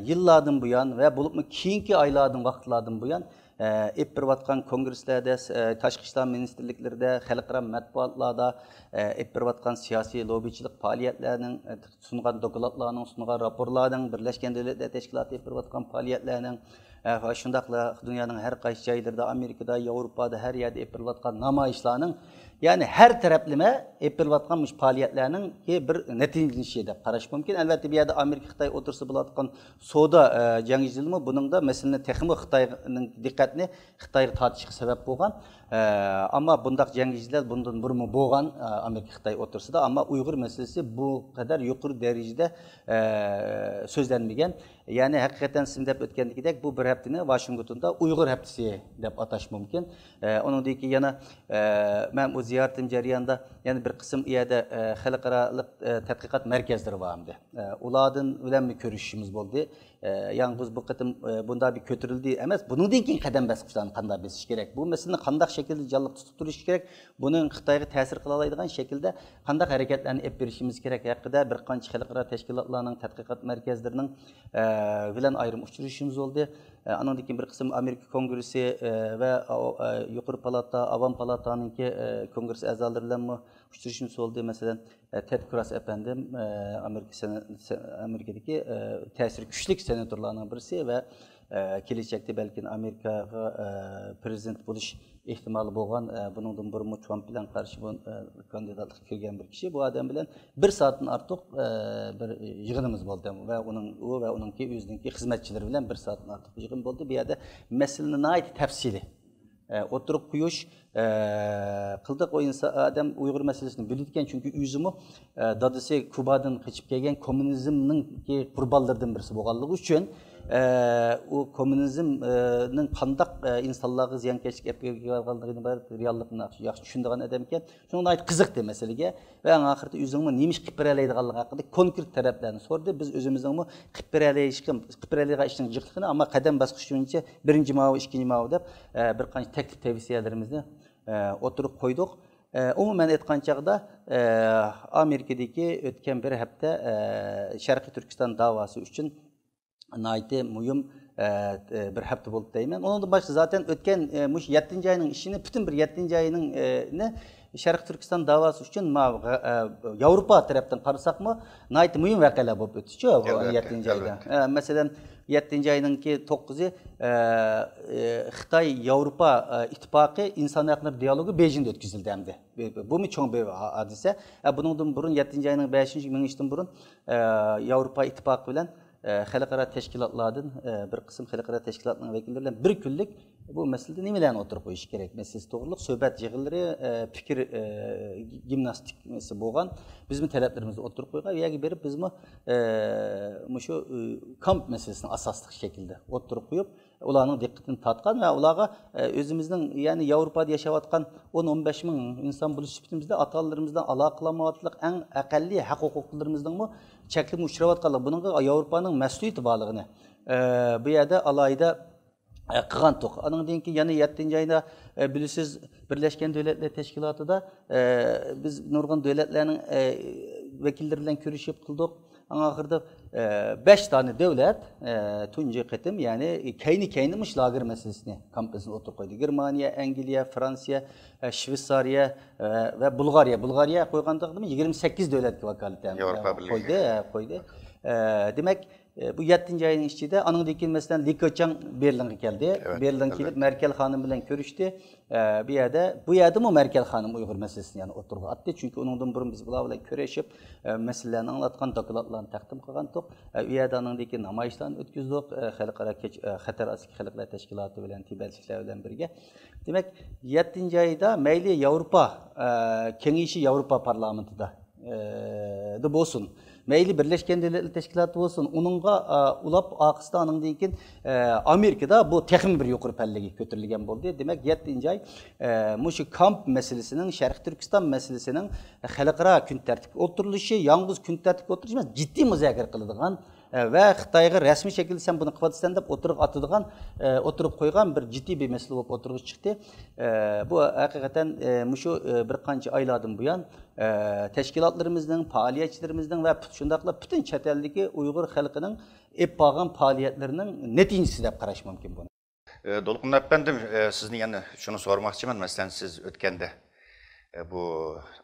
يىللاردىن بۇيان ۋە بولۇپمۇ كېيىنكى ئايلاردىن، ۋاقىتلاردىن بۇيان، ئە، ئېلىپ بېرىۋاتقان كونگرېسلاردا، ئە، تاشقى ئىشلار مىنىستىرلىكلىرىدە، خەلقئارا مەتبۇئاتلاردا، ئە، ئېلىپ بېرىۋاتقان سىياسىي لوببىچىلىق پائالىيەتلەرنىڭ، ئە، سۇنغان دوكلاتلارنىڭ، سۇنغان راپورلارنىڭ، بىرلەشكەن دۆلەتلەر تەشكىلاتى ئېلىپ بېرىۋاتقان پائالىيەتلەرنىڭ، ئە، ۋە شۇنداقلا دۇنيانىڭ ھەر قايسى جايلىرىدا، ئامېرىكىدا، ياۋروپادا ھەر يەردە ئېلىپ بېرىلىۋاتقان نامايىشلارنىڭ، يەنى ھەر تەرەپلىمە ئېلىپ بېرىلىۋاتقان مۇشۇ پائالىيەتلەرنىڭكى بىر نەتىجىلىنىشى دەپ قاراش مۇمكىن. ئەلۋەتتە، بۇ يەردە ئامېرىكا، خىتاي ئوتتۇرىسىدا بولۇۋاتقان سودا، ئە، جەڭ جېدىلىمۇ بۇنىڭدا مەسىلىنى تېخىمۇ خىتاينىڭ دىققەتنى خىتايغا تارتىشقا سەۋەب بولغان. ئە، ئەمما بۇنداق جەڭ جېدەل بۇندىن بۇرۇنمۇ بولغان، ئە، ئامېرىكا، خىتاي ئوتتۇرىسىدا. ئەمما ئۇيغۇر مەسىلىسى بۇ قەدەر يۇقىرى دەرىجىدە، ئە، سۆزلەنمىگەن. يەنى ھەقىقەتەن سىز دەپ ئۆتكەندىكىدەك، بۇ بىر ھەپتىنى ۋاشىنگتوندا ئۇيغۇر ھەپتىسى دەپ ئاتاش مۇمكىن. ئە، ئۇنىڭدىن كېيىن يەنە، ئە، مەن ئۇ زىيارىتىم جەريانىدا يەنە بىر قىسىم ئۇ يەردە، ئە، خەلقئارالىق، ئە، تەتقىقات مەركەزلىرى بار ئەمدى. ئە، ئۇلاردىن بىلەنمۇ كۆرۈشۈشىمىز بولدى. ئە، يالغۇز بۇ قېتىم، ئە، بۇنداق بىر كۆتۈرۈلدى ئەمەس، بۇنىڭدىن كېيىن قەدەم باسقۇچلارنى قانداق بېسىش كېرەك؟ بۇ مەسىلىنى قانداق شەكىلدە جانلىق تۇتۇپ تۇرۇش كېرەك؟ بۇنىڭ خىتايغا تەسىر قىلالايدىغان شەكىلدە قانداق ھەرىكەتلەرنى ئېلىپ بېرىشىمىز كېرەك ھەققىدە بىر قانچە خەلقئارا تەشكىلاتلارنىڭ، تەتقىقات مەركەزلىرىنىڭ، ئە، بىلەن ئايرىم ئۇچرىشىشىمىز بولدى. ئە، ئانىڭدىن كېيىن بىر قىسىم ئامېرىكا كونگرېسسى، ئە، ۋە، ئە، يۇقىرى پالاتا، ئاۋام پالاتانىڭكى، ئە، كونگرېس ئەزالىرى بىلەنمۇ ئۇچرىشىشىمىز بولدى. مەسىلەن، ئە، تېد كروس ئەپەندىم، ئە، ئامېرىكا سېنە-، سە-، ئامېرىكىدىكى، ئە، تەسىرى كۈچلۈك سېناتورلارنىڭ بىرسى ۋە، ئە، كېلەچەكتە بەلكىم ئامېرىكاغا، ئە، پرېزىدېنت بولۇش ئېھتىمالى بولغان، ئە، بۇنىڭدىن بۇرۇنمۇ ترامپ بىلەن قارشى بۇ، ئە، كاندىداتلىققا كىرگەن بىر كىشى. بۇ ئادەم بىلەن بىر سائەتتىن ئارتۇق، ئە، بىر يىغىنىمىز بولدى ۋە ئۇنىڭ، ئۇ ۋە ئۇنىڭكى ئۆزىنىڭكى خىزمەتچىلىرى بىلەن بىر سائەتتىن ئارتۇق يىغىن بولدى. بۇ يەردە مەسىلىنى ناھايىتى تەپسىلىي، ئە، ئوتتۇرىغا قويۇش، ئە، قىلدۇق. ئۇ ئىنسا-، ئادەم ئۇيغۇر مەسىلىسىنى بىلىدىكەن، چۈنكى ئۆزىمۇ، ئە، دادىسى كۇبادىن قېچىپ كەلگەن كوممۇنىزمنىڭكى قۇربانلىرىدىن بىرسى بولغانلىقى ئۈچۈن، ئە، ئۇ كوممۇنىزم، ئە، نىڭ قانداق، ئە، ئىنسانلارغا زىيانكەشلىك ئېلىپ كېلىۋاتقانلىقىدىن ئىبارەت رېئاللىقنى ياخشى، ياخشى چۈشىنىدىغان ئادەم ئىكەن. شۇڭا ناھايىتى قىزىقتى مەسىلىگە ۋە ئەڭ ئاخىرىدا ئۆزىنىڭمۇ نېمە ئىش قىلىپ بېرەلەيدىغانلىقى ھەققىدە كونكرېت تەرەپلەرنى سورىدى. بىز ئۆزىمىزنىڭمۇ قىلىپ بېرەلەيدىغان ئىشنىڭ جىقلىقىنى، ئەمما قەدەم باسقۇچ بويىچە بىرىنچى ماۋۇ، ئىككىنچى ماۋۇ دەپ، ئە، بىر قانچە تەكلىپ تەۋسىيەلىرىمىزنى، ئوتتۇرىغا قويدۇق. ئومۇمەن ئېيتقان چاغدا، ئامېرىكىدىكى ئۆتكەن بىر ھەپتە شەرقىي تۈركىستان داۋاسى ئۈچۈن ناھايىتى مۇھىم بىر ھەپتە بولدى دەيمەن. ئۇنىڭدىن باشقا زاتەن ئۆتكەن مۇشۇ يەتتىنچى ئاينىڭ ئىشىنى، پۈتۈن بىر يەتتىنچى ئاينىڭ نى شەرقىي تۈركىستان داۋاسى ئۈچۈن ما-، ياۋروپا تەرەپتىن قارىساقمۇ ناھايىتى مۇھىم ۋەقەلەر بولۇپ ئۆتتىچۇ بۇ يەتتىنچى ئايدا. مەسىلەن، يەتتىنچى ئاينىڭكى توققۇزى، ئە، ئە، خىتاي ياۋروپا، ئە، ئىتتىپاقى ئىنسانىي ھەقلىرى دىيالوگى بېيجىڭدا ئۆتكۈزۈلدى ئەمدى. بۇمۇ چوڭ بىر ھادىسە. ئە، بۇنىڭدىن بۇرۇن يەتتىنچى ئاينىڭ بەشىنچى مېڭىشتىن بۇرۇن، ئە، ياۋروپا ئىتتىپاقى بىلەن، ئە، خەلقئارا تەشكىلاتلاردىن، ئە، بىر قىسىم خەلقئارا تەشكىلاتنىڭ ۋەكىللىرى بىلەن بىر كۈنلۈك بۇ مەسىلىدە نېمىلەرنى ئوتتۇرىغا قويۇش كېرەك مەسىلىسى توغرۇلۇق سۆھبەت يىغىنلىرى، ئە، پىكىر، ئە، گىمناستىكىسى بولغان. بىزمۇ تەلەپلىرىمىزنى ئوتتۇرىغا قويغان. ئۇ يەرگە بېرىپ بىزمۇ، ئە، مۇشۇ، ئە، كامپ مەسىلىسىنى ئاساسلىق شەكىلدە ئوتتۇرىغا قويۇپ، ئۇلارنىڭ دىققىتىنى تارتقان ۋە ئۇلارغا، ئە، ئۆزىمىزنىڭ، يەنى ياۋروپادا ياشاۋاتقان ئون، ئون بەش مىڭ ئىنسان بولۇش سۈپىتىمىزدە ئاتا-ئانىلىرىمىز بىلەن ئالاقىلانمايۋاتقانلىق، ئەڭ ئەقەللىي ھەق-ھوقۇقلىرىمىزنىڭمۇ چەكلىمە ئۇچراۋاتقانلىقى، بۇنىڭغا ياۋروپانىڭ مەسئۇلىيىتى بارلىقىنى، ئە، بۇ يەردە ئالاھىدە، ئە، قىلغانتۇق. ئانىڭدىن كېيىن يەنە يەتتىنچى ئايدا، ئە، بىلىسىز، بىرلەشكەن دۆلەتلەر تەشكىلاتىدا، ئە، بىز نۇرغۇن دۆلەتلەرنىڭ، ئە، ۋەكىللىرى بىلەن كۆرۈشۈپ قىلدۇق. ئەڭ ئاخىرىدا، ئە، بەش دانە دۆلەت، ئە، تۇنجى قېتىم، يەنى كەينى-كەينى مۇشۇ لاگېر مەسىلىسىنى، كامپ مەسىلىسىنى ئوتتۇرىغا قويدى. گېرمانىيە، ئەنگلىيە، فرانسىيە، ئە، شۋېتسارىيە، ئە، ۋە بۇلغارىيە. بۇلغارىيە قويغاندا يىگىرمە سەككىز دۆلەتكە ۋاكالىتەن، ياۋروپا ئە، بىرلىكى. قويدى، ئە، قويدى. ئە، دېمەك، ئە، بۇ يەتتىنچى ئاينىڭ ئىچىدە، ئانىڭدىن كېيىن، مەسىلەن، لى كېچياڭ بېرلىنغا كەلدى. ئەلۋەتتە، بېرلىنغا كېلىپ، ئەلۋەتتە. مەركەل خانىم بىلەن كۆرۈشتى. ئە، بۇ يەردە، بۇ يەردىمۇ مەركەل خانىم ئۇيغۇر مەسىلىسىنى يەنە ئوتتۇرىغا ئاتتى. چۈنكى ئۇنىڭدىن بۇرۇن بىز بۇلار بىلەن كۆرۈشۈپ، ئە، مەسىلىلەرنى ئاڭلاتقان، دوكلاتلارنى تەقدىم قىلغانتۇق. ئە، ئۇ يەردە ئانىڭدىن كېيىن نامايىشلارنى ئۆتكۈزدۇق. ئە، خەلقئارا كەچ-، ئە، خەتەر ئاستىدىكى خەلقلەر تەشكىلاتى بىلەن، تىبەتلىكلەر بىلەن بىرگە. دېمەك، يەتتىنچى ئايدا مەيلى ياۋروپا، ئە، كېڭىشى ياۋروپا پارلامېنتىدا، ئە، دا بولسۇن، مەيلى بىرلەشكەن دۆلەتلەر تەشكىلاتى بولسۇن، ئۇنىڭغا، ئە، ئۇلاپ ئارقىسىدا ئانىڭدىن كېيىن، ئە، ئامېرىكىدا بۇ تېخىمۇ بىر يۇقىرى پەللىگە كۆتۈرۈلگەن بولدى. دېمەك، يەتتىنچى ئاي، ئە، مۇشۇ كامپ مەسىلىسىنىڭ، شەرقىي تۈركىستان مەسىلىسىنىڭ خەلقئارا كۈن تەرتىپكە ئولتۇرۇلۇشى، يالغۇز كۈن تەرتىپكە ئولتۇرۇش ئەمەس، جىددىي مۇزاكىرە قىلىدىغان، ئە، ۋە خىتايغا رەسمىي شەكىلدە سەن بۇنى قىلىۋاتىسەن دەپ ئوتتۇرىغا ئاتىدىغان، ئە، ئوتتۇرىغا قويغان بىر جىددىي بىر مەسىلە بولۇپ ئوتتۇرىغا چىقتى. ئە، بۇ ھەقىقەتەن، ئە، مۇشۇ، ئە، بىر قانچە ئايلاردىن بۇيان، ئە، تەشكىلاتلىرىمىزنىڭ، پائالىيەتچىلىرىمىزنىڭ ۋە پۈت-، شۇنداقلا پۈتۈن چەت ئەلدىكى ئۇيغۇر خەلقىنىڭ ئېلىپ بارغان پائالىيەتلىرىنىڭ نەتىجىسى دەپ قاراش مۇمكىن بۇنى. ئە، دولقۇن ئەپەندىم، ئە، سىزنى يەنە شۇنى سورىماقچىمەن. مەسىلەن، سىز ئۆتكەندە، ئە، بۇ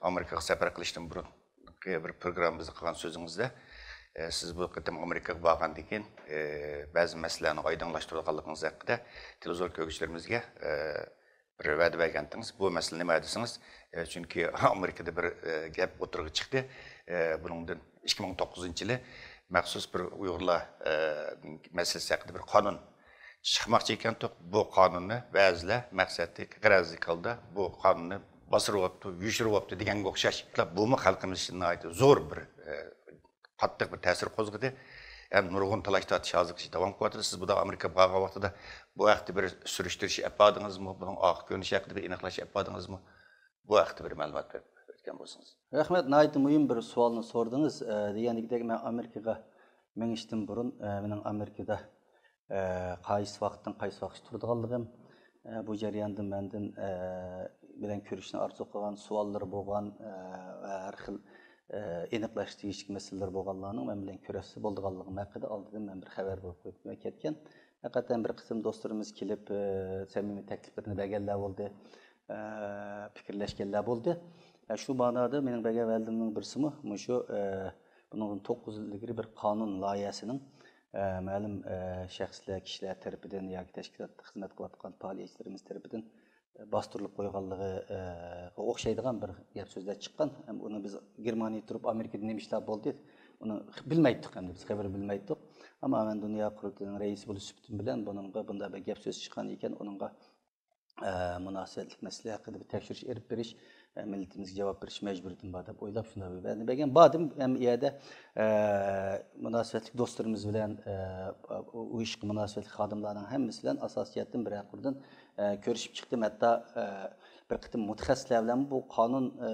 ئامېرىكىغا سەپەر قىلىشتىن بۇرۇنقى بىر پروگراممىمىزدا قىلغان سۆزىڭىزدە، ئە، سىز بۇ قېتىم ئامېرىكىغا بارغاندىن كېيىن، ئە، بەزى مەسىلىلەرنى ئايدىڭلاشتۇرىدىغانلىقىڭىز ھەققىدە تېلېۋىزور كۆرگۈچىلىرىمىزگە، ئە، بىر ۋەدە بەرگەنتىڭىز. بۇ مەسىلە نېمە دېسىڭىز، ئە، چۈنكى ئامېرىكىدا بىر، ئە، گەپ ئوتتۇرىغا چىقتى. ئە، بۇنىڭدىن ئىككى مىڭ توققۇزىنچى يىلى مەخسۇس بىر ئۇيغۇرلار، ئە، مەسىلىسى ھەققىدە بىر قانۇن چىقماقچى ئىكەنتۇق. بۇ قانۇننى بەزىلەر مەقسەتلىك، غەرەزلىك ھالدا بۇ قانۇننى باسۇرۇۋاپتۇ، يوشۇرۇۋاپتۇ دېگەنگە ئوخشاش. بۇمۇ خەلقىمىز ئۈچۈن ناھايىتى زور بىر، ئە، قاتتىق بىر تەسىر قوزغىدى. ھەم نۇرغۇن تالاش-تارتىش ھازىرغىچە داۋام قىلىۋاتىدۇ. سىز بۇدا ئامېرىكىغا بارغان ۋاقتىدا بۇ ھەقتە بىر سۈرۈشتۈرۈش ئېلىپ باردىڭىزمۇ؟ بۇنىڭ ئارقا كۆرۈنۈشى ھەققىدە بىر ئېنىقلاش ئېلىپ باردىڭىزمۇ؟ بۇ ھەقتە بىر مەلۇمات بېرىپ ئۆتكەن بولسىڭىز. رەھمەت، ناھايىتى مۇھىم بىر سوئالنى سورىدىڭىز. ئە، دېگەندەك، مەن ئامېرىكىغا مېڭىشتىن بۇرۇن، ئە، مېنىڭ ئامېرىكىدا، ئە، قايسى ۋاقىتتىن قايسى ۋاقىتقىچە تۇرىدىغانلىقىم، ئە، بۇ جەرياندا مەندىن، ئە، بىلەن كۆرۈشۈشنى ئارزۇ قىلغان، سوئاللىرى بولغان، ئە، ۋە ھەر خىل، ئە، ئېنىقلاش تېگىشلىك مەسىلىلەر بولغانلارنىڭ مەن بىلەن كۆرۈشسە بولىدىغانلىقىم ھەققىدە ئالدىدىن مەن بىر خەۋەر بېرىپ قويۇپ كەتكەن. ھەقىقەتەن بىر قىسىم دوستلىرىمىز كېلىپ، ئە، سەمىمىي تەكلىپلىرىنى بەرگەنلەر بولدى. ئە، پىكىرلەشكەنلەر بولدى. ئە، شۇ مەنىدە مېنىڭ بەرگەن ۋەدىلىرىمنىڭ بىرسىمۇ مۇشۇ، ئە، بۇنىڭدىن توققۇز يىل ئىلگىرى بىر قانۇن لايىھەسىنىڭ، ئە، مەلۇم، ئە، شەخسلەر، كىشىلەر تەرىپىدىن ياكى تەشكىلاتتا خىزمەت قىلىۋاتقان پائالىيەتچىلىرىمىز تەرىپىدىن باستۇرۇلۇپ قويغانلىقىغا ئوخشايدىغان بىر گەپ سۆزلەر چىققان. ھەم ئۇنى بىز گېرمانىيەدە تۇرۇپ ئامېرىكىدا نېمە ئىشلار بولدى، ئۇنى بىلمەيتتۇق، ئەمدى بىز خەۋەر بىلمەيتتۇق. ئەمما مەن دۇنيا قۇرۇلتىيىنىڭ رەئىسى بولۇش سۈپىتىم بىلەن بۇنىڭغا بۇنداق بىر گەپ سۆز چىققان ئىكەن، ئۇنىڭغا ئە، مۇناسىۋەتلىك مەسىلە ھەققىدە بىر تەكشۈرۈش ئېلىپ بېرىش، ئە، مىللىتىمىزگە جاۋاب بېرىش مەجبۇرىيىتىم بار دەپ ئويلاپ، شۇنداق بىر ۋەدىنى بەرگەن. باردىم، ھەم ئۇ يەردە، ئە، مۇناسىۋەتلىك دوستلىرىمىز بىلەن، ئە، ئۇ ئىشقا مۇناسىۋەتلىك خادىملارنىڭ ھەممىسى بىلەن ئاساسىي جەھەتتىن بىرەر قۇردىن، ئە، كۆرۈشۈپ چىقتىم. ھەتتا، ئە، بىر قېتىم مۇتەخەسسىسلەر بىلەن بۇ قانۇن، ئە،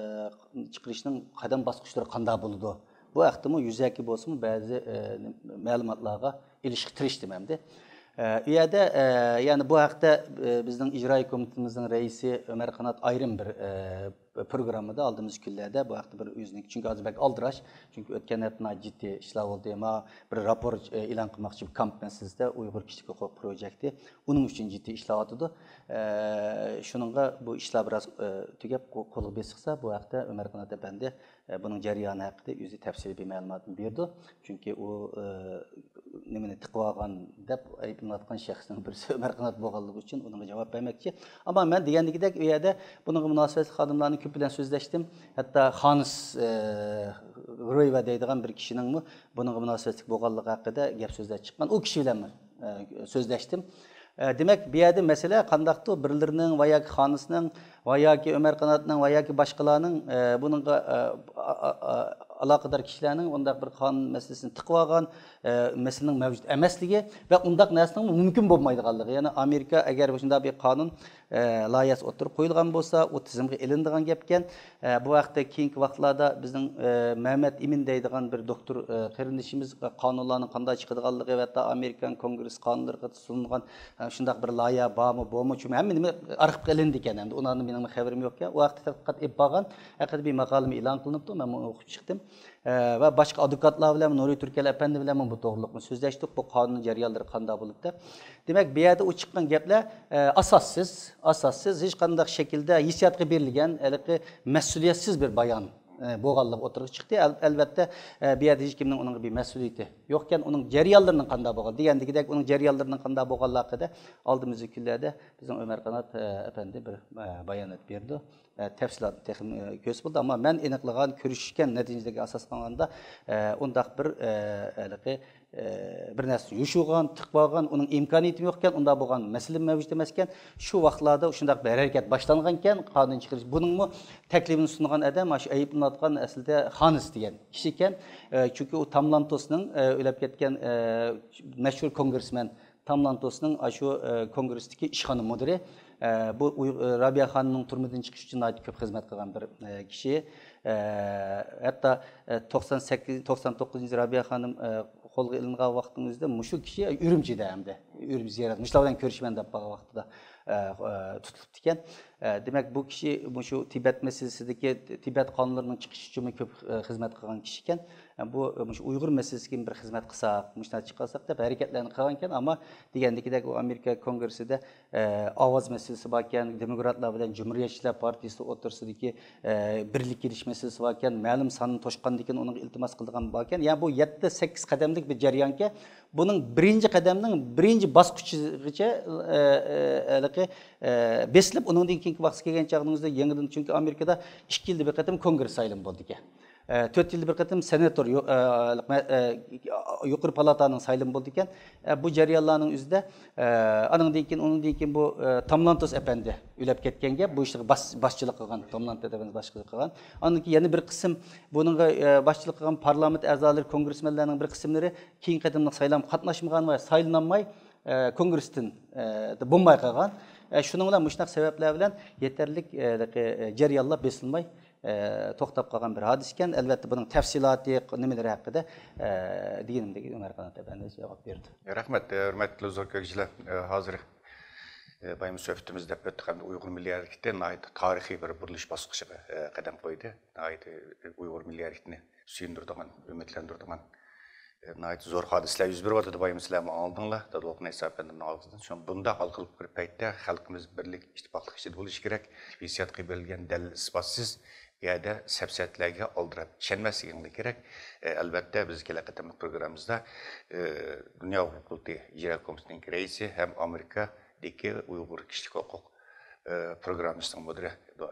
چىقىرىشنىڭ قەدەم باسقۇچلىرى قانداق بولىدۇ؟ بۇ ھەقتىمۇ يۈزەكى بولسىمۇ بەزى، ئە، مەلۇماتلارغا ئېلىشقا تىرىشتىم ئەمدى. ئە، ئۇ يەردە، ئە، يەنى بۇ ھەقتە، ئە، بىزنىڭ ئىجرائىي كومىتېتىمىزنىڭ رەئىسى ئۆمەر قانات ئايرىم بىر، ئە، پروگراممىدا ئالدىمىزدىكى كۈنلەردە بۇ ھەقتە بىر ئۆزىنىڭ، چۈنكى ھازىر بەك ئالدىراش، چۈنكى ئۆتكەن ھەپتە ناھايىتى جىددىي ئىشلار بولدى. ما بىر راپور، ئە، ئېلان قىلماقچى، بۇ كامپ مەسىلىسىدە ئۇيغۇر كىشىلىك ھوقۇق پروجېكتى، ئۇنىڭ ئۈچۈن جىددىي ئىشلەۋاتىدۇ. ئە، شۇنىڭغا بۇ ئىشلار بىراز، ئە، تۈگەپ قو-، قولغا بېسىقسا، بۇ ھەقتە ئۆمەر قانات ئەپەندى، ئە، بۇنىڭ جەريانى ھەققىدە ئۆزى تەپسىلىي بىر مەلۇماتنى بېرىدۇ. چۈنكى ئۇ، ئە، نېمىنى تىقىۋالغان دەپ ئەيىبلىنىۋاتقان شەخسنىڭ بىرسى ئۆمەر قانات بولغانلىقى ئۈچۈن ئۇنىڭغا جاۋاب بەرمەكچى. ئەمما مەن دېگەندىكىدەك، ئۇ يەردە بۇنىڭغا مۇناسىۋەتلىك خادىملارنى كۆپ بىلەن سۆزلەشتىم. ھەتتا خانس، ئە، رويۋە دەيدىغان بىر كىشىنىڭمۇ بۇنىڭغا مۇناسىۋەتلىك بولغانلىقى ھەققىدە گەپ سۆزلەر چىققان. ئۇ كىشى بىلەنمۇ، ئە، سۆزلەشتىم. ئە، دېمەك، بۇ يەردە مەسىلە قانداقتۇ، بىرلىرىنىڭ ۋە ياكى خانىسنىڭ ۋە ياكى ئۆمەر قاناتنىڭ ۋە ياكى باشقىلارنىڭ، ئە، بۇنىڭغا، ئە، ئا-، ئا-، ئا-، ئالاقىدار كىشىلەرنىڭ ئۇنداق بىر قانۇن مەسىلىسىنى تىقىۋالغان، ئە، مەسىلىنىڭ مەۋجۇت ئەمەسلىكى ۋە ئۇنداق نەرسىنىڭ مۇمكىن بولمايدىغانلىقى. يەنى ئامېرىكا ئەگەر مۇشۇنداق بىر قانۇن، ئە، لايىھەسى ئوتتۇرىغا قويۇلغان بولسا، ئۇ تىزىمغا ئېلىنىدىغان گەپكەن. ئە، بۇ ھەقتە كېيىنكى ۋاقىتلاردا بىزنىڭ، ئە، مەمەت ئىمىن دەيدىغان بىر دوكتور، ئە، قېرىندىشىمىز قانۇنلارنىڭ قانداق چىقىدىغانلىقى ۋە ھەتتا ئامېرىكان كونگرېس قانۇنلىرىغا سۇنۇلغان، ئە، شۇنداق بىر لايىھە بارمۇ، بولمۇ، چۈنكى ھەممە نېمە ئارخىپقا ئېلىندىكەن، ئەمدى ئۇنىڭدىن مېنىڭمۇ خەۋىرىم يوقكەن. ئۇ ھەقتە تەتقىقات ئېلىپ بارغان ھەققىدە بىر ماقالىمۇ ئېلان قىلىنىپتۇ، مەنمۇ ئوقۇپ چىقتىم. ئە، ۋە باشقا ئادۋوكاتلار بىلەن نۇرى تۈركەل ئەپەندى بىلەنمۇ بۇ توغرىلىقنى سۆزلەشتۇق، بۇ قانۇن جەريانلىرى قانداق بولۇپ دەپ. دېمەك، بۇ يەردە ئۇ چىققان گەپلەر، ئە، ئاساسسىز، ئاساسسىز، ھېچقانداق شەكىلدە ھېسسىياتقا بېرىلگەن، ھېلىقى مەسئۇلىيەتسىز بىر بايان، ئە، بولغانلىقى ئوتتۇرىغا چىقتى. ئەل-، ئەلۋەتتە، ئە، بۇ يەردە ھېچكىمنىڭ ئۇنىڭغا بىر مەسئۇلىيىتى يوقكەن، ئۇنىڭ جەريانلىرىنىڭ قانداق بولغان، دېگەندىكىدەك، ئۇنىڭ جەريانلىرىنىڭ قانداق بولغانلىقى ھەققىدە ئالدىمىزدىكى كۈنلەردە بىزنىڭ ئۆمەر قانات، ئە، ئەپەندى بىر، ئە، بايانات بېرىدۇ. ئە، تەپسىلاتنى تېخىمۇ، ئە، كۆرسە بولىدۇ. ئەمما مەن ئېنىقلىغان، كۆرۈشكەن نەتىجىلەرگە ئاساسلانغاندا، ئە، ئۇنداق بىر، ئە، ھېلىقى، ئە، بىر نەرسىنى يوشۇرغان، تىقىۋالغان، ئۇنىڭ ئىمكانىيىتىمۇ يوقكەن، ئۇنداق بولغان مەسىلىمۇ مەۋجۇت ئەمەسكەن. شۇ ۋاقىتلاردا شۇنداق بىر ھەرىكەت باشلانغانكەن، قانۇن چىقىرىش. بۇنىڭمۇ تەكلىپىنى سۇنغان ئادەم، مانا شۇ ئەيىبلىنىۋاتقان ئەسلىدە خانىس دېگەن كىشىكەن. ئە، چۈنكى ئۇ تام لانتوسنىڭ، ئە، ئۆلۈپ كەتكەن، ئە، مەشھۇر كونگرېسمېن تام لانتوسنىڭ ئاشۇ، ئە، كونگرېستىكى ئىشخانا مۇدىرى. ئە، بۇ ئۇي-، ئە، رابىيە خانىمنىڭ تۈرمىدىن چىقىش ئۈچۈن ناھايىتى كۆپ خىزمەت قىلغان بىر، ئە، كىشى. ئە، ھەتتا، ئە، توقسان سەككىز، توقسان توققۇزىنچى رابىيە خانىم، ئە، قولغا ئېلىنغان ۋاقىتنىڭ ئۆزىدە مۇشۇ كىشى ئۈرۈمچىدە ئەمدى، ئۈرۈمچى زىيارەت، مۇشۇلار بىلەن كۆرۈشىمەن دەپ بارغان ۋاقتىدا، ئە، ئە، تۇتۇلۇپتىكەن. ئە، دېمەك، بۇ كىشى مۇشۇ تىبەت مەسىلىسىدىكى، تىبەت قانۇنلىرىنىڭ چىقىشى ئۈچۈنمۇ كۆپ، ئە، خىزمەت قىلغان كىشىكەن. ئە، بۇ، ئە، مۇشۇ ئۇيغۇر مەسىلىسىگە بىر خىزمەت قىلساق، مۇشۇنداق چىقارساق دەپ ھەرىكەتلەرنى قىلغانكەن. ئەمما دېگەندىكىدەك، ئۇ ئامېرىكا كونگرېسسىدا، ئە، ئاۋاز مەسىلىسى باركەن، دېموكراتلار بىلەن جۇمھۇرىيەتچىلەر پارتىيىسى ئوتتۇرىسىدىكى، ئە، بىرلىككە كېلىش مەسىلىسى باركەن، مەلۇم ساننى توشقاندىن كېيىن ئۇنىڭغا ئىلتىماس قىلىدىغان باركەن. يەنى بۇ يەتتە، سەككىز قەدەملىك بىر جەريانكەن. بۇنىڭ بىرىنچى قەدەمنىڭ بىرىنچى باسقۇچىغىچە، ئە، ئە، ھېلىقى، ئە، بېسىلىپ، ئۇنىڭدىن كېيىنكى ۋاقىت كەلگەن چاغنىڭ ئۆزىدە يېڭىدىن، چۈنكى ئامېرىكىدا ئىككى يىلدا بىر قېتىم كونگرېس سايلىمى بولىدىكەن. ئە، تۆت يىلدا بىر قېتىم سېناتور، يۇ-، ئە، مە-، ئە، يۇقىرى پالاتانىڭ سايلىمى بولىدىكەن. ئە، بۇ جەريانلارنىڭ ئۆزىدە، ئە، ئانىڭدىن كېيىن، ئۇنىڭدىن كېيىن بۇ، ئە، تام لانتوس ئەپەندى ئۆلۈپ كەتكەنگە بۇ ئىشقا باس-، باشچىلىق قىلغان، تام لانتوس ئەپەندى باشچىلىق قىلغان. ئاندىن كېيىن يەنە بىر قىسىم بۇنىڭغا، ئە، باشچىلىق قىلغان پارلامېنت ئەزالىرى، كونگرېسمېنلەرنىڭ بىر قىسىملىرى كېيىنكى قېتىملىق سايلامغا قاتناشمىغان ۋە سايلىنالماي، ئە، كونگرېستىن، ئە، بولماي قالغان. ئە، شۇنىڭ بىلەن مۇشۇنداق سەۋەبلەر بىلەن يېتەرلىك، ئە، ھېلىقى، ئە، جەريانلار بېسىلماي، ئە، توختاپ قالغان بىر ھادىسىكەن. ئەلۋەتتە، بۇنىڭ تەپسىلاتى، نېمىلىرى ھەققىدە، ئە، دېگىنىمدەك ئۆمەر قانات ئەپەندى جاۋاب بېرىدۇ. رەھمەت، ھۆرمەتلىك زور كۆكجىلەر. ھازىر، ئە، بايام سۆھبىتىمىزدە ئۆتتۇق ھەمدە ئۇيغۇر مىللىي ھەرىكىتى ناھايىتى تارىخىي بىر بۇرۇلۇش باسقۇچىغا، ئە، قەدەم قويدى. ناھايىتى ئۇيغۇر مىللىي ھەرىكىتىنى سۆيۈندۈرىدىغان، ئۈمىدلەندۈرىدىغان، ئە، ناھايىتى زور ھادىسىلەر يۈز بېرىۋاتىدۇ. بايام سىلەرمۇ ئاڭلىدىڭلار. دادىلىق ئەيسا ئەپەندىمنىڭ ئاغزىدىن. شۇڭا بۇنداق ھالقىلىپ بىر پەيتتە خەلقىمىز بىرلىك، ئىتتىپاقلىق ئىچىدە بولۇشى كېرەك. ھېسسىياتقا بېرىلگەن دەلىل ئىسپاتسىز بۇ يەردە سەپسەتىلەرگە ئالدىراپ چۈشەنمەسلىكىڭلار كېرەك. ئە، ئەلۋەتتە، بىز كېلەر قېتىملىق پروگراممىمىزدا، ئە، دۇنيا ئۇيغۇر قۇرۇلتىيى ئىجرا كومىتېتىنىڭ رەئىسى ھەم ئامېرىكادىكى ئۇيغۇر كىشىلىك ھوقۇق، ئە، پروگراممىسىنىڭ مۇدىرى، ئە،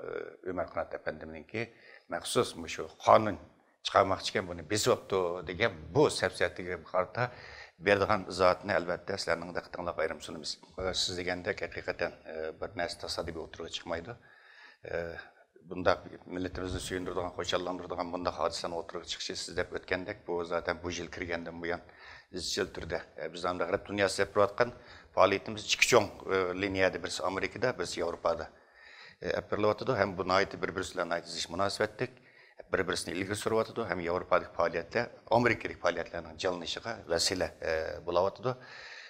ئۆمەر قانات ئەپەندىمنىڭكى مەخسۇس مۇشۇ قانۇن چىقارماقچىكەن، بۇنى بېسىۋاپتۇ دېگەن بۇ سەپسەتىگە قارىتا بېرىدىغان ئىزاھاتنى ئەلۋەتتە سىلەرنىڭ دىققىتىڭلارغا ئايرىم سۇنىمىز. سىز دېگەندەك ھەقىقەتەن، ئە، بىر نەرسە تاسادىپىي ئوتتۇرىغا چىقمايدۇ. ئە، بۇنداق مىللىتىمىزنى سۆيۈندۈرىدىغان، خۇشاللاندۇرىدىغان بۇنداق ھادىسىلەرنىڭ ئوتتۇرىغا چىقىشى سىز دەپ ئۆتكەندەك، بۇ زاتەن بۇ يىل كىرگەندىن بۇيان ئىزچىل تۈردە، ئە، بىز ھەم غەرب دۇنياسى ئېلىپ بېرىۋاتقان پائالىيىتىمىز ئىككى چوڭ، ئە، لىنىيەدە، بىرسى ئامېرىكىدا، بىرسى ياۋروپادا، ئە، ئېلىپ بېرىلىۋاتىدۇ. ھەم بۇ ناھايىتى بىر-بىرسى بىلەن ناھايىتى زىچ مۇناسىۋەتلىك، بىر-بىرسىنى ئىلگىرى سۈرۈۋاتىدۇ ھەم ياۋروپادىكى پائالىيەتلەر، ئامېرىكىدىكى پائالىيەتلەرنىڭ جانلىنىشىغا ۋەسىلە، ئە، بولاۋاتىدۇ.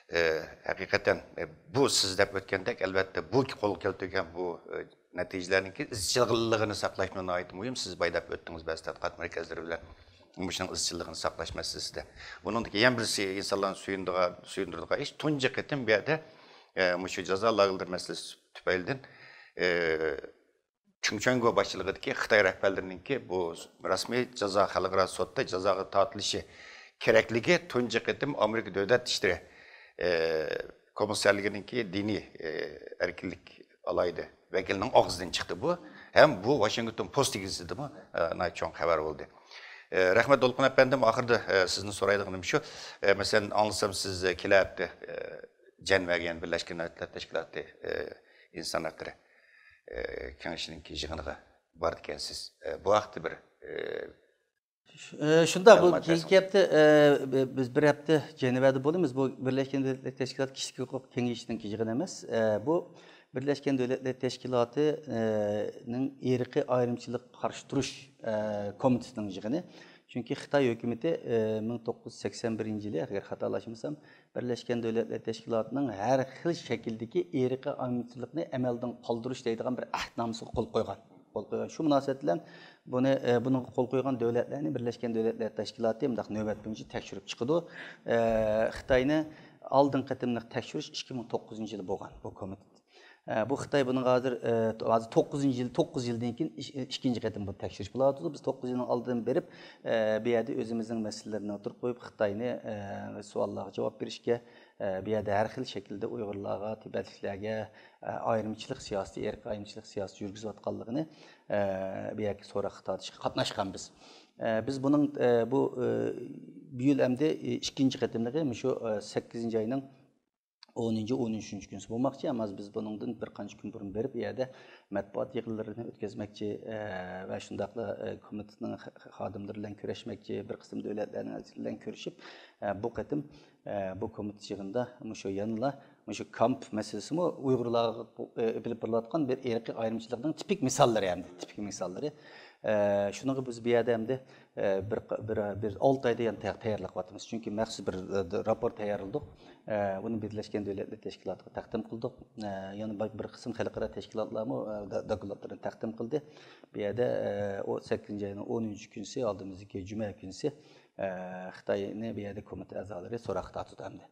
ئە، ھەقىقەتەن، ئە، بۇ سىز دەپ ئۆتكەندەك، ئەلۋەتتە، بۇ قولغا كەلتۈرگەن بۇ، ئە، نەتىجىلەرنىڭكى ئىزچىللىقىنى ساقلاشمۇ ناھايىتى مۇھىم. سىز بايا دەپ ئۆتتىڭىز، بەزى تەتقىقات مەركەزلىرى بىلەن مۇشۇنىڭ ئىزچىللىقىنى ساقلاش مەسىلىسىدە. بۇنىڭدىكى يەنە بىرسى ئىنسانلارنى سۆيۈندۈرىدىغان، سۆيۈندۈرىدىغان ئىش، تۇنجى قېتىم بۇ يەردە، ئە، مۇشۇ جازا لاگېرلىرى مەسىلىسى تۈپەيلىدىن، ئە، چېڭ چۈەنگو باشچىلىقىدىكى خىتاي رەھبەرلىرىنىڭكى بۇ رەسمىي جازا، خەلقئارا سوتتا جازاغا تارتىلىشى كېرەكلىكى تۇنجى قېتىم ئامېرىكا دۆلەت ئىشلىرى، ئە، كومىسسارلىقىنىڭكى دىنىي، ئە، ئەركىنلىك ئالاھىدە ۋەكىلىنىڭ ئاغزىدىن چىقتى بۇ. ھەم بۇ ۋاشىنگتون پوست گېزىتىدىمۇ، ئە، ناھايىتى چوڭ خەۋەر بولدى. ئە، رەھمەت، دولقۇن ئەپەندىم، ئاخىرىدا، ئە، سىزدىن سورايدىغىنىم شۇ. ئە، مەسىلەن، ئاڭلىسام، سىز، ئە، كېلەر ھەپتە، ئە، جەنۋەگە، يەنى بىرلەشكەن دۆلەتلەر تەشكىلاتى، ئە، ئىنسان ھەقلىرى، ئە، كېڭىشىنىڭكى يىغىنىغا بارىدىكەنسىز. ئە، بۇ ھەقتە بىر، ئە، ئە، شۇنداق، بۇ مەلۇمات كېيىنكى ھەپتە، ئە، بى-، بىز بىر ھەپتە جەنۋەدە بولىمىز. بۇ بىرلەشكەن دۆلەتلەر تەشكىلاتى كىشىلىك ھوقۇق كېڭىشىنىڭكى يىغىنى ئەمەس. ئە، بۇ بىرلەشكەن دۆلەتلەر تەشكىلاتى، ئە، نىڭ ئىرقىي ئايرىمچىلىققا قارشى تۇرۇش، ئە، كومىتېتىنىڭ يىغىنى. چۈنكى خىتاي ھۆكۈمىتى، ئە، مىڭ توققۇز يۈز سەكسەن بىرىنچى يىلى، ئەگەر خاتالاشمىسام، بىرلەشكەن دۆلەتلەر تەشكىلاتىنىڭ ھەر خىل شەكىلدىكى ئىرقىي ئايرىمچىلىقنى ئەمەلدىن قالدۇرۇش دەيدىغان بىر ئەھدنامىسىغا قول قويغان. قول قويغان. شۇ مۇناسىۋەت بىلەن بۇنى، ئە، بۇنىڭغا قول قويغان دۆلەتلەرنى بىرلەشكەن دۆلەتلەر تەشكىلاتى مۇنداق نۆۋەت بويىچە تەكشۈرۈپ چىقىدۇ. ئە، خىتاينى ئالدىنقى قېتىملىق تەكشۈرۈش ئىككى مىڭ توققۇزىنچى يىلى بولغان بۇ كومىتېت. ئە، بۇ خىتاي بۇنىڭغا ھازىر، ئە، ھازىر توققۇزىنچى يىل، توققۇز يىلدىن كېيىن ئىش-، ئىككىنچى قېتىم بۇ تەكشۈرۈش بولۇۋاتىدۇ. بىز توققۇز يىلنىڭ ئالدىدىن بېرىپ، ئە، بۇ يەردە ئۆزىمىزنىڭ مەسىلىلىرىنى ئوتتۇرىغا قويۇپ، خىتاينى، ئە، سوئاللارغا جاۋاب بېرىشكە، ئە، بۇ يەردە ھەر خىل شەكىلدە ئۇيغۇرلارغا، تىبەتلىكلەرگە، ئە، ئايرىمچىلىق سىياسىتى، ئىرقىي ئايرىمچىلىق سىياسىتى يۈرگۈزۈۋاتقانلىقىنى، ئە، بۇ يەردىكى سوراققا تارتىشقا قاتناشقان بىز. ئە، بىز بۇنىڭ، ئە، بۇ، ئە، بۇ يىل ئەمدى، ئە، ئىككىنچى قېتىملىقى مۇشۇ، ئە، سەككىزىنچى ئاينىڭ ئونىنچى، ئون ئۈچىنچى كۈنىسى بولماقچى. ئەمما بىز بۇنىڭدىن بىر قانچە كۈن بۇرۇن بېرىپ، ئۇ يەردە مەتبۇئات يىغىنلىرىنى ئۆتكۈزمەكچى، ئە، ۋە شۇنداقلا، ئە، كومىتېتنىڭ خ-، خ-، خادىملىرى بىلەن كۆرۈشمەكچى، بىر قىسىم دۆلەتلەرنىڭ ئەلچىلىرى بىلەن كۆرۈشۈپ، ئە، بۇ قېتىم، ئە، بۇ كومىتېت يىغىنىدا مۇشۇ يەنىلا مۇشۇ كامپ مەسىلىسىمۇ ئۇيغۇرلارغا، ئە، ئېلىپ بېرىلىۋاتقان بىر ئىرقىي ئايرىمچىلىقنىڭ تىپىك مىساللىرى ئەمدى، تىپىك مىساللىرى. ئە، شۇنىڭغا بىز بۇ يەردە ئەمدى، ئە، بىر، بىر، بىر ئالتە ئايدا يەنە تەييار-، تەييارلىق قىلىۋاتىمىز. چۈنكى مەخسۇس بىر، ئە، راپور تەييارلىدۇق. ئە، ئۇنى بىرلەشكەن دۆلەتلەر تەشكىلاتىغا تەقدىم قىلدۇق. ئە، يەنە بىر، بىر قىسىم خەلقئارا تەشكىلاتلارمۇ، ئە، دا-، دوكلاتلىرىنى تەقدىم قىلدى. بۇ يەردە، ئە، ئۇ سەككىزىنچى ئاينىڭ ئون ئۈچىنچى كۈنىسى، ئالدىمىزدىكى جۈمە كۈنىسى، ئە، خىتاينى بۇ يەردە كومىتېت ئەزالىرى سوراققا تارتىدۇ ئەمدى.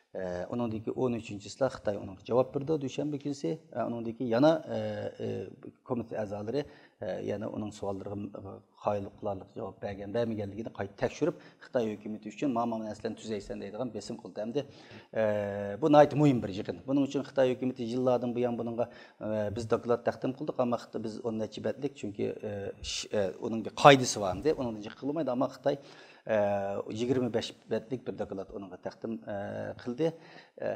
ئە، ئۇنىڭدىن كېيىن ئون ئۈچىنچىسىلا خىتاي ئۇنىڭغا جاۋاب بېرىدۇ، دۈشەنبە كۈنىسى. ئە، ئۇنىڭدىن كېيىن يەنە، ئە، ئە، كومىتېت ئەزالىرى، ئە، يەنە ئۇنىڭ سوئاللىرىغا، ئە، قايىل قىلارلىق جاۋاب بەرگەن، بەرمىگەنلىكىنى قايتا تەكشۈرۈپ، خىتاي ھۆكۈمىتى ئۈچۈن مانا، مانا نەرسىلەرنى تۈزەيسەن دەيدىغان بېسىم قىلدى. ئەمدى، ئە، بۇ ناھايىتى مۇھىم بىر يىغىن. بۇنىڭ ئۈچۈن خىتاي ھۆكۈمىتى يىللاردىن بۇيان بۇنىڭغا، ئە، بىز دوكلات تەقدىم قىلدۇق، ئەمما خىت-، بىز ئون نەچچە بەتلىك، چۈنكى، ئە، ئىش، ئە، ئۇنىڭ بىر قائىدىسى بار ئەمدى، ئۇنىڭدىن جىق قىلمايدۇ، ئەمما خىتاي، ئە، يىگىرمە بەش بەتلىك بىر دوكلات ئۇنىڭغا تەقدىم، ئە، قىلدى. ئە،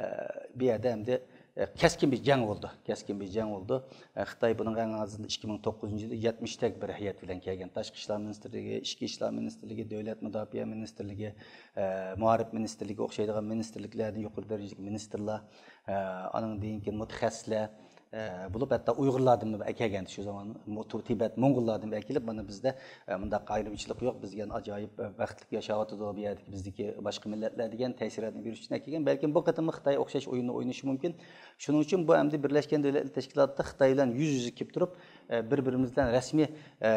بۇ يەردە ئەمدى، ئە، كەسكىن بىر جەڭ بولدى. كەسكىن بىر جەڭ بولدى. ئە، خىتاي بۇنىڭغا ئەڭ ئازىندا ئىككى مىڭ توققۇزىنچى يىلى يەتمىش تەك بىر ھەيئەت بىلەن كەلگەن. تاشقى ئىشلار مىنىستىرلىكى، ئىچكى ئىشلار مىنىستىرلىكى، دۆلەت مۇداپىئە مىنىستىرلىكى، ئە، مائارىپ مىنىستىرلىكى ئوخشايدىغان مىنىستىرلىكلەردىن، يۇقىرى دەرىجىلىك مىنىستىرلار، ئە، ئانىڭدىن كېيىن مۇتەخەسسىسلەر، ئە، بولۇپ، ھەتتا ئۇيغۇرلاردىن ئەكەلگەن شۇ زامان مۇ-، تۇ-، تىبەت موڭغۇللاردىن ئەكېلىپ، مانا بىزدە، ئە، مۇنداق ئايرىمچىلىق يوق، بىزگە ئاجايىپ، ئە، بەختلىك ياشاۋاتىدۇ بۇ يەردىكى بىزدىكى باشقا مىللەتلەر دېگەن تەسىراتنى بېرىش ئۈچۈن ئەكەلگەن. بەلكىم بۇ قېتىممۇ خىتاي ئوخشاش ئويۇننى ئوينىشى مۇمكىن. شۇنىڭ ئۈچۈن بۇ ئەمدى بىرلەشكەن دۆلەتلەر تەشكىلاتىدا خىتاي بىلەن يۈز يۈزگە كېلىپ تۇرۇپ، ئە، بىر-بىرىمىز بىلەن رەسمىي، ئە،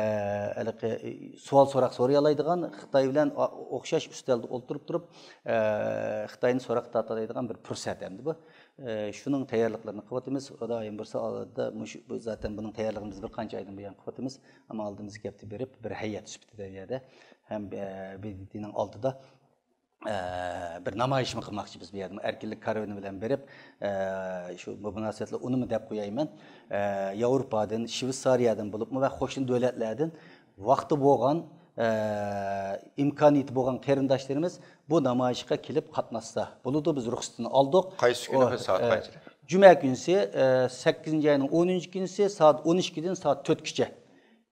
ھېلىقى، ئە، سوئال-سوراق سورىيالايدىغان، خىتاي بىلەن ئا-، ئوخشاش ئۈستەلدە ئولتۇرۇپ تۇرۇپ، ئە، خىتاينى سوراققا تارتالايدىغان بىر پۇرسەت ئەمدى بۇ. ئە، شۇنىڭ تەييارلىقلىرىنى قىلىۋاتىمىز. خۇدايىم بۇيرۇسا، ئالدىدا مۇشۇ، بۇ زاتەن بۇنىڭ تەييارلىقىنى بىز بىر قانچە ئايدىن بۇيان قىلىۋاتىمىز. ئەمما ئالدىمىزدىكى ھەپتە بېرىپ، بىر ھەيئەت سۈپىتىدە يەردە ھەم، ئە، بې دې تېنىڭ ئالدىدا، ئە، بىر نامايىشمۇ قىلماقچى بىز بۇ يەردە. ئەركىنلىك كارۋىنى بىلەن بېرىپ، ئە، شۇ، بۇ مۇناسىۋەتلىك ئۇنىمۇ دەپ قويايمەن. ئە، ياۋروپادىن، شۋېتسارىيەدىن بولۇپمۇ ۋە قوشنا دۆلەتلەردىن ۋاقتى بولغان، ئە، ئىمكانىيىتى بولغان قېرىنداشلىرىمىز بۇ نامايىشقا كېلىپ قاتناشسا بولىدۇ. بىز رۇخسىتىنى ئالدۇق. قايسى كۈنى ئۇ، ۋە سائەت ئە، قانچىدا؟ جۈمە كۈنىسى، ئە، سەككىزىنچى ئاينىڭ ئونىنچى كۈنىسى سائەت ئون ئىككىدىن سائەت تۆتكىچە.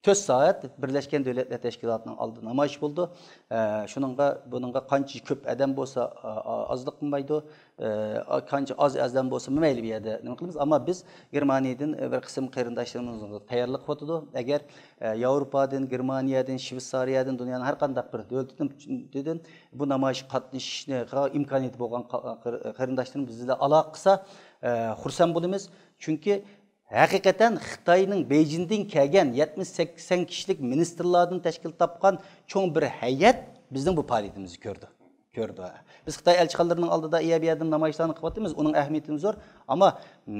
تۆت سائەت بىرلەشكەن دۆلەتلەر تەشكىلاتىنىڭ ئالدىدا نامايىش بولىدۇ. ئە، شۇنىڭغا، بۇنىڭغا قانچە كۆپ ئادەم بولسا، ئا-، ئا-، ئازلىق قىلمايدۇ. ئە، قانچە ئاز ئادەم بولسا، مەيلى، بۇ يەردە نېمە قىلىمىز. ئەمما بىز گېرمانىيەدىن، ئە، بىر قىسىم قېرىنداشلىرىمىزغا تەييارلىق قىلىۋاتىدۇ. ئەگەر، ئە، ياۋروپادىن، گېرمانىيەدىن، شۋېتسارىيەدىن، دۇنيانىڭ ھەر قانداق بىر دۆلىتىدىن بۇ نامايىشقا قاتنىشىشقا ئىمكانىيىتى بولغان قا-، قېر-، قېرىنداشلىرىمىز بىز بىلەن ئالاقە قىلسا، ئە، خۇرسەن بولىمىز. چۈنكى ھەقىقەتەن خىتاينىڭ بېيجىڭدىن كەلگەن يەتمىش سەكسەن كىشىلىك مىنىستىرلاردىن تەشكىل تاپقان چوڭ بىر ھەيئەت بىزنىڭ بۇ پائالىيىتىمىزنى كۆردى. كۆردى. بىز خىتاي ئەلچىخانىلىرىنىڭ ئالدىدا ئەيە بۇ يەردىن نامايىشلارنى قىلىۋاتىمىز، ئۇنىڭ ئەھمىيىتىمۇ زور. ئەمما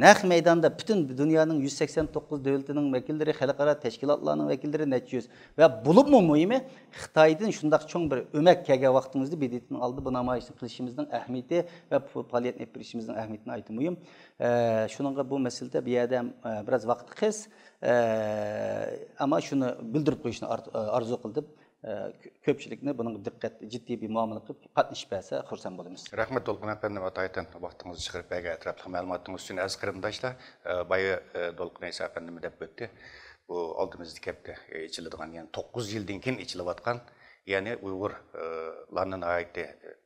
نەق مەيداندا پۈتۈن دۇنيانىڭ يۈز سەكسەن توققۇز دۆلىتىنىڭ ۋەكىللىرى، خەلقئارا تەشكىلاتلارنىڭ ۋەكىللىرى نەچچە يۈز ۋە بولۇپمۇ مۇھىمى، خىتايدىن شۇنداق چوڭ بىر ئۆمەك كەلگەن ۋاقتىمىزدا بېدىتنىڭ ئالدىدا بۇ نامايىشنى قىلىشىمىزنىڭ ئەھمىيىتى ۋە بۇ پائالىيەتنى ئېلىپ بېرىشىمىزنىڭ ئەھمىيىتى ناھايىتى مۇھىم. ئە، شۇنىڭغا بۇ مەسىلىدە بۇ يەردە ھەم، ئە، بىراز ۋاقىت قىس. ئە، ئەمما شۇنى بىلدۈرۈپ قويۇشنى ئار-، ئارزۇ قىلدىم. ئە، كۆ-، كۆپچىلىكنى بۇنىڭغا دىققەت، جىددىي بىر مۇئامىلە قىلىپ قاتنىشىپ بەرسە خۇرسەن بولىمىز. رەھمەت، دولقۇن ئەپەندىم، ئاتايىتەن ۋاقتىڭىزنى چىقىرىپ بەرگەن ئەتراپلىق مەلۇماتىڭىز ئۈچۈن. ئەزىز قېرىنداشلار، ئە، بايا، ئە، دولقۇن ئەيسا ئەپەندىمۇ دەپ ئۆتتى. بۇ ئالدىمىزدىكى ھەپتە، ئە، ئېچىلىدىغان، يەنى توققۇز يىلدىن كېيىن ئېچىلىۋاتقان، يەنى ئۇيغۇر، ئە، لارنى ناھايىتى، ئە،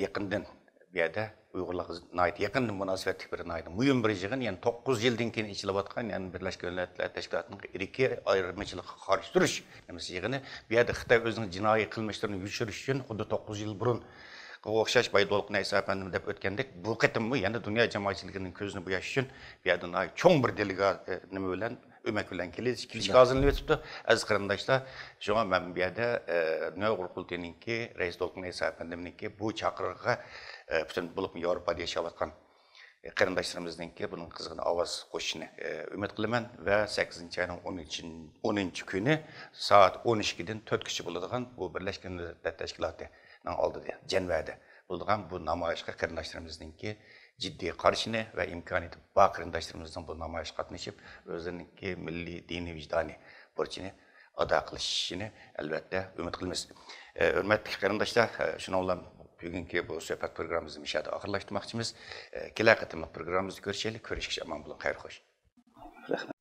يېقىندىن، بۇ يەردە ئۇيغۇرلارغا ناھايىتى يېقىندىن مۇناسىۋەتلىك بىر ناھايىتى مۇھىم بىر يىغىن، يەنى توققۇز يىلدىن كېيىن ئېچىلىۋاتقان، يەنى بىرلەشكەن دۆلەتلەر تەشكىلاتىنىڭ ئىلكى ئايرىمىچىلىققا قارشى تۇرۇش نېمىسى يىغىنى. بۇ يەردە خىتاي ئۆزىنىڭ جىنايى قىلمىشلىرىنى يوشۇرۇش ئۈچۈن خۇددى توققۇز يىل بۇرۇنغا ئوخشاش، بايا دولقۇن ئەيسا ئەپەندىم دەپ ئۆتكەندەك، بۇ قېتىممۇ يەنە دۇنيا جامائەتچىلىكىنىڭ كۆزىنى بوياش ئۈچۈن بۇ يەردە ناھايىتى چوڭ بىر دېلېگا-، نېمە بىلەن، ئۆمەك بىلەن كېلىش-، كېلىشكە ھازىرلىنىۋېتىپتۇ. ئەزىز قېرىنداشلار، شۇڭا مەن بۇ يەردە، ئە، دۇنيا ئۇيغۇر قۇرۇلتىيىنىڭكى رەئىس دولقۇن ئەيسا ئەپەندىمنىڭكى بۇ چاقىرىقىغا، ئە، پۈتۈن بولۇپمۇ ياۋروپادا ياشاۋاتقان، ئە، قېرىنداشلىرىمىزنىڭكى بۇنىڭ قىزغىن ئاۋاز قوشۇشىنى، ئە، ئۈمىد قىلىمەن ۋە سەككىزىنچى ئاينىڭ ئون ئۈچىنچى، ئونىنچى كۈنى سائەت ئون ئىككىدىن تۆتكىچە بولىدىغان بۇ بىرلەشكەن دۆلەتلەر تەشكىلاتىنىڭ ئالدىدا، جەنۋەدە بولىدىغان بۇ نامايىشقا قېرىنداشلىرىمىزنىڭكى جىددىي قارىشىنى ۋە ئىمكانىيىتى بار قېرىنداشلىرىمىزنىڭ بۇ نامايىشقا قاتنىشىپ، ئۆزلىرىنىڭكى مىللىي، دىنىي ۋىجدانىي بۇرچىنى ئادا قىلىشىنى ئەلۋەتتە ئۈمىد قىلىمىز. ئە، ھۆرمەتلىك قېرىنداشلار، ئە، شۇنىڭ بىلەن بۈگۈنكى بۇ سۆھبەت پروگراممىمىزنى مۇشۇ يەردە ئاخىرلاشتۇرماقچىمىز. ئە، كېلەر قېتىملىق پروگراممىمىزدا كۆرۈشەيلى. كۆرۈشكىچە ئامان بولۇڭ، خەير خوش. رەھمەت.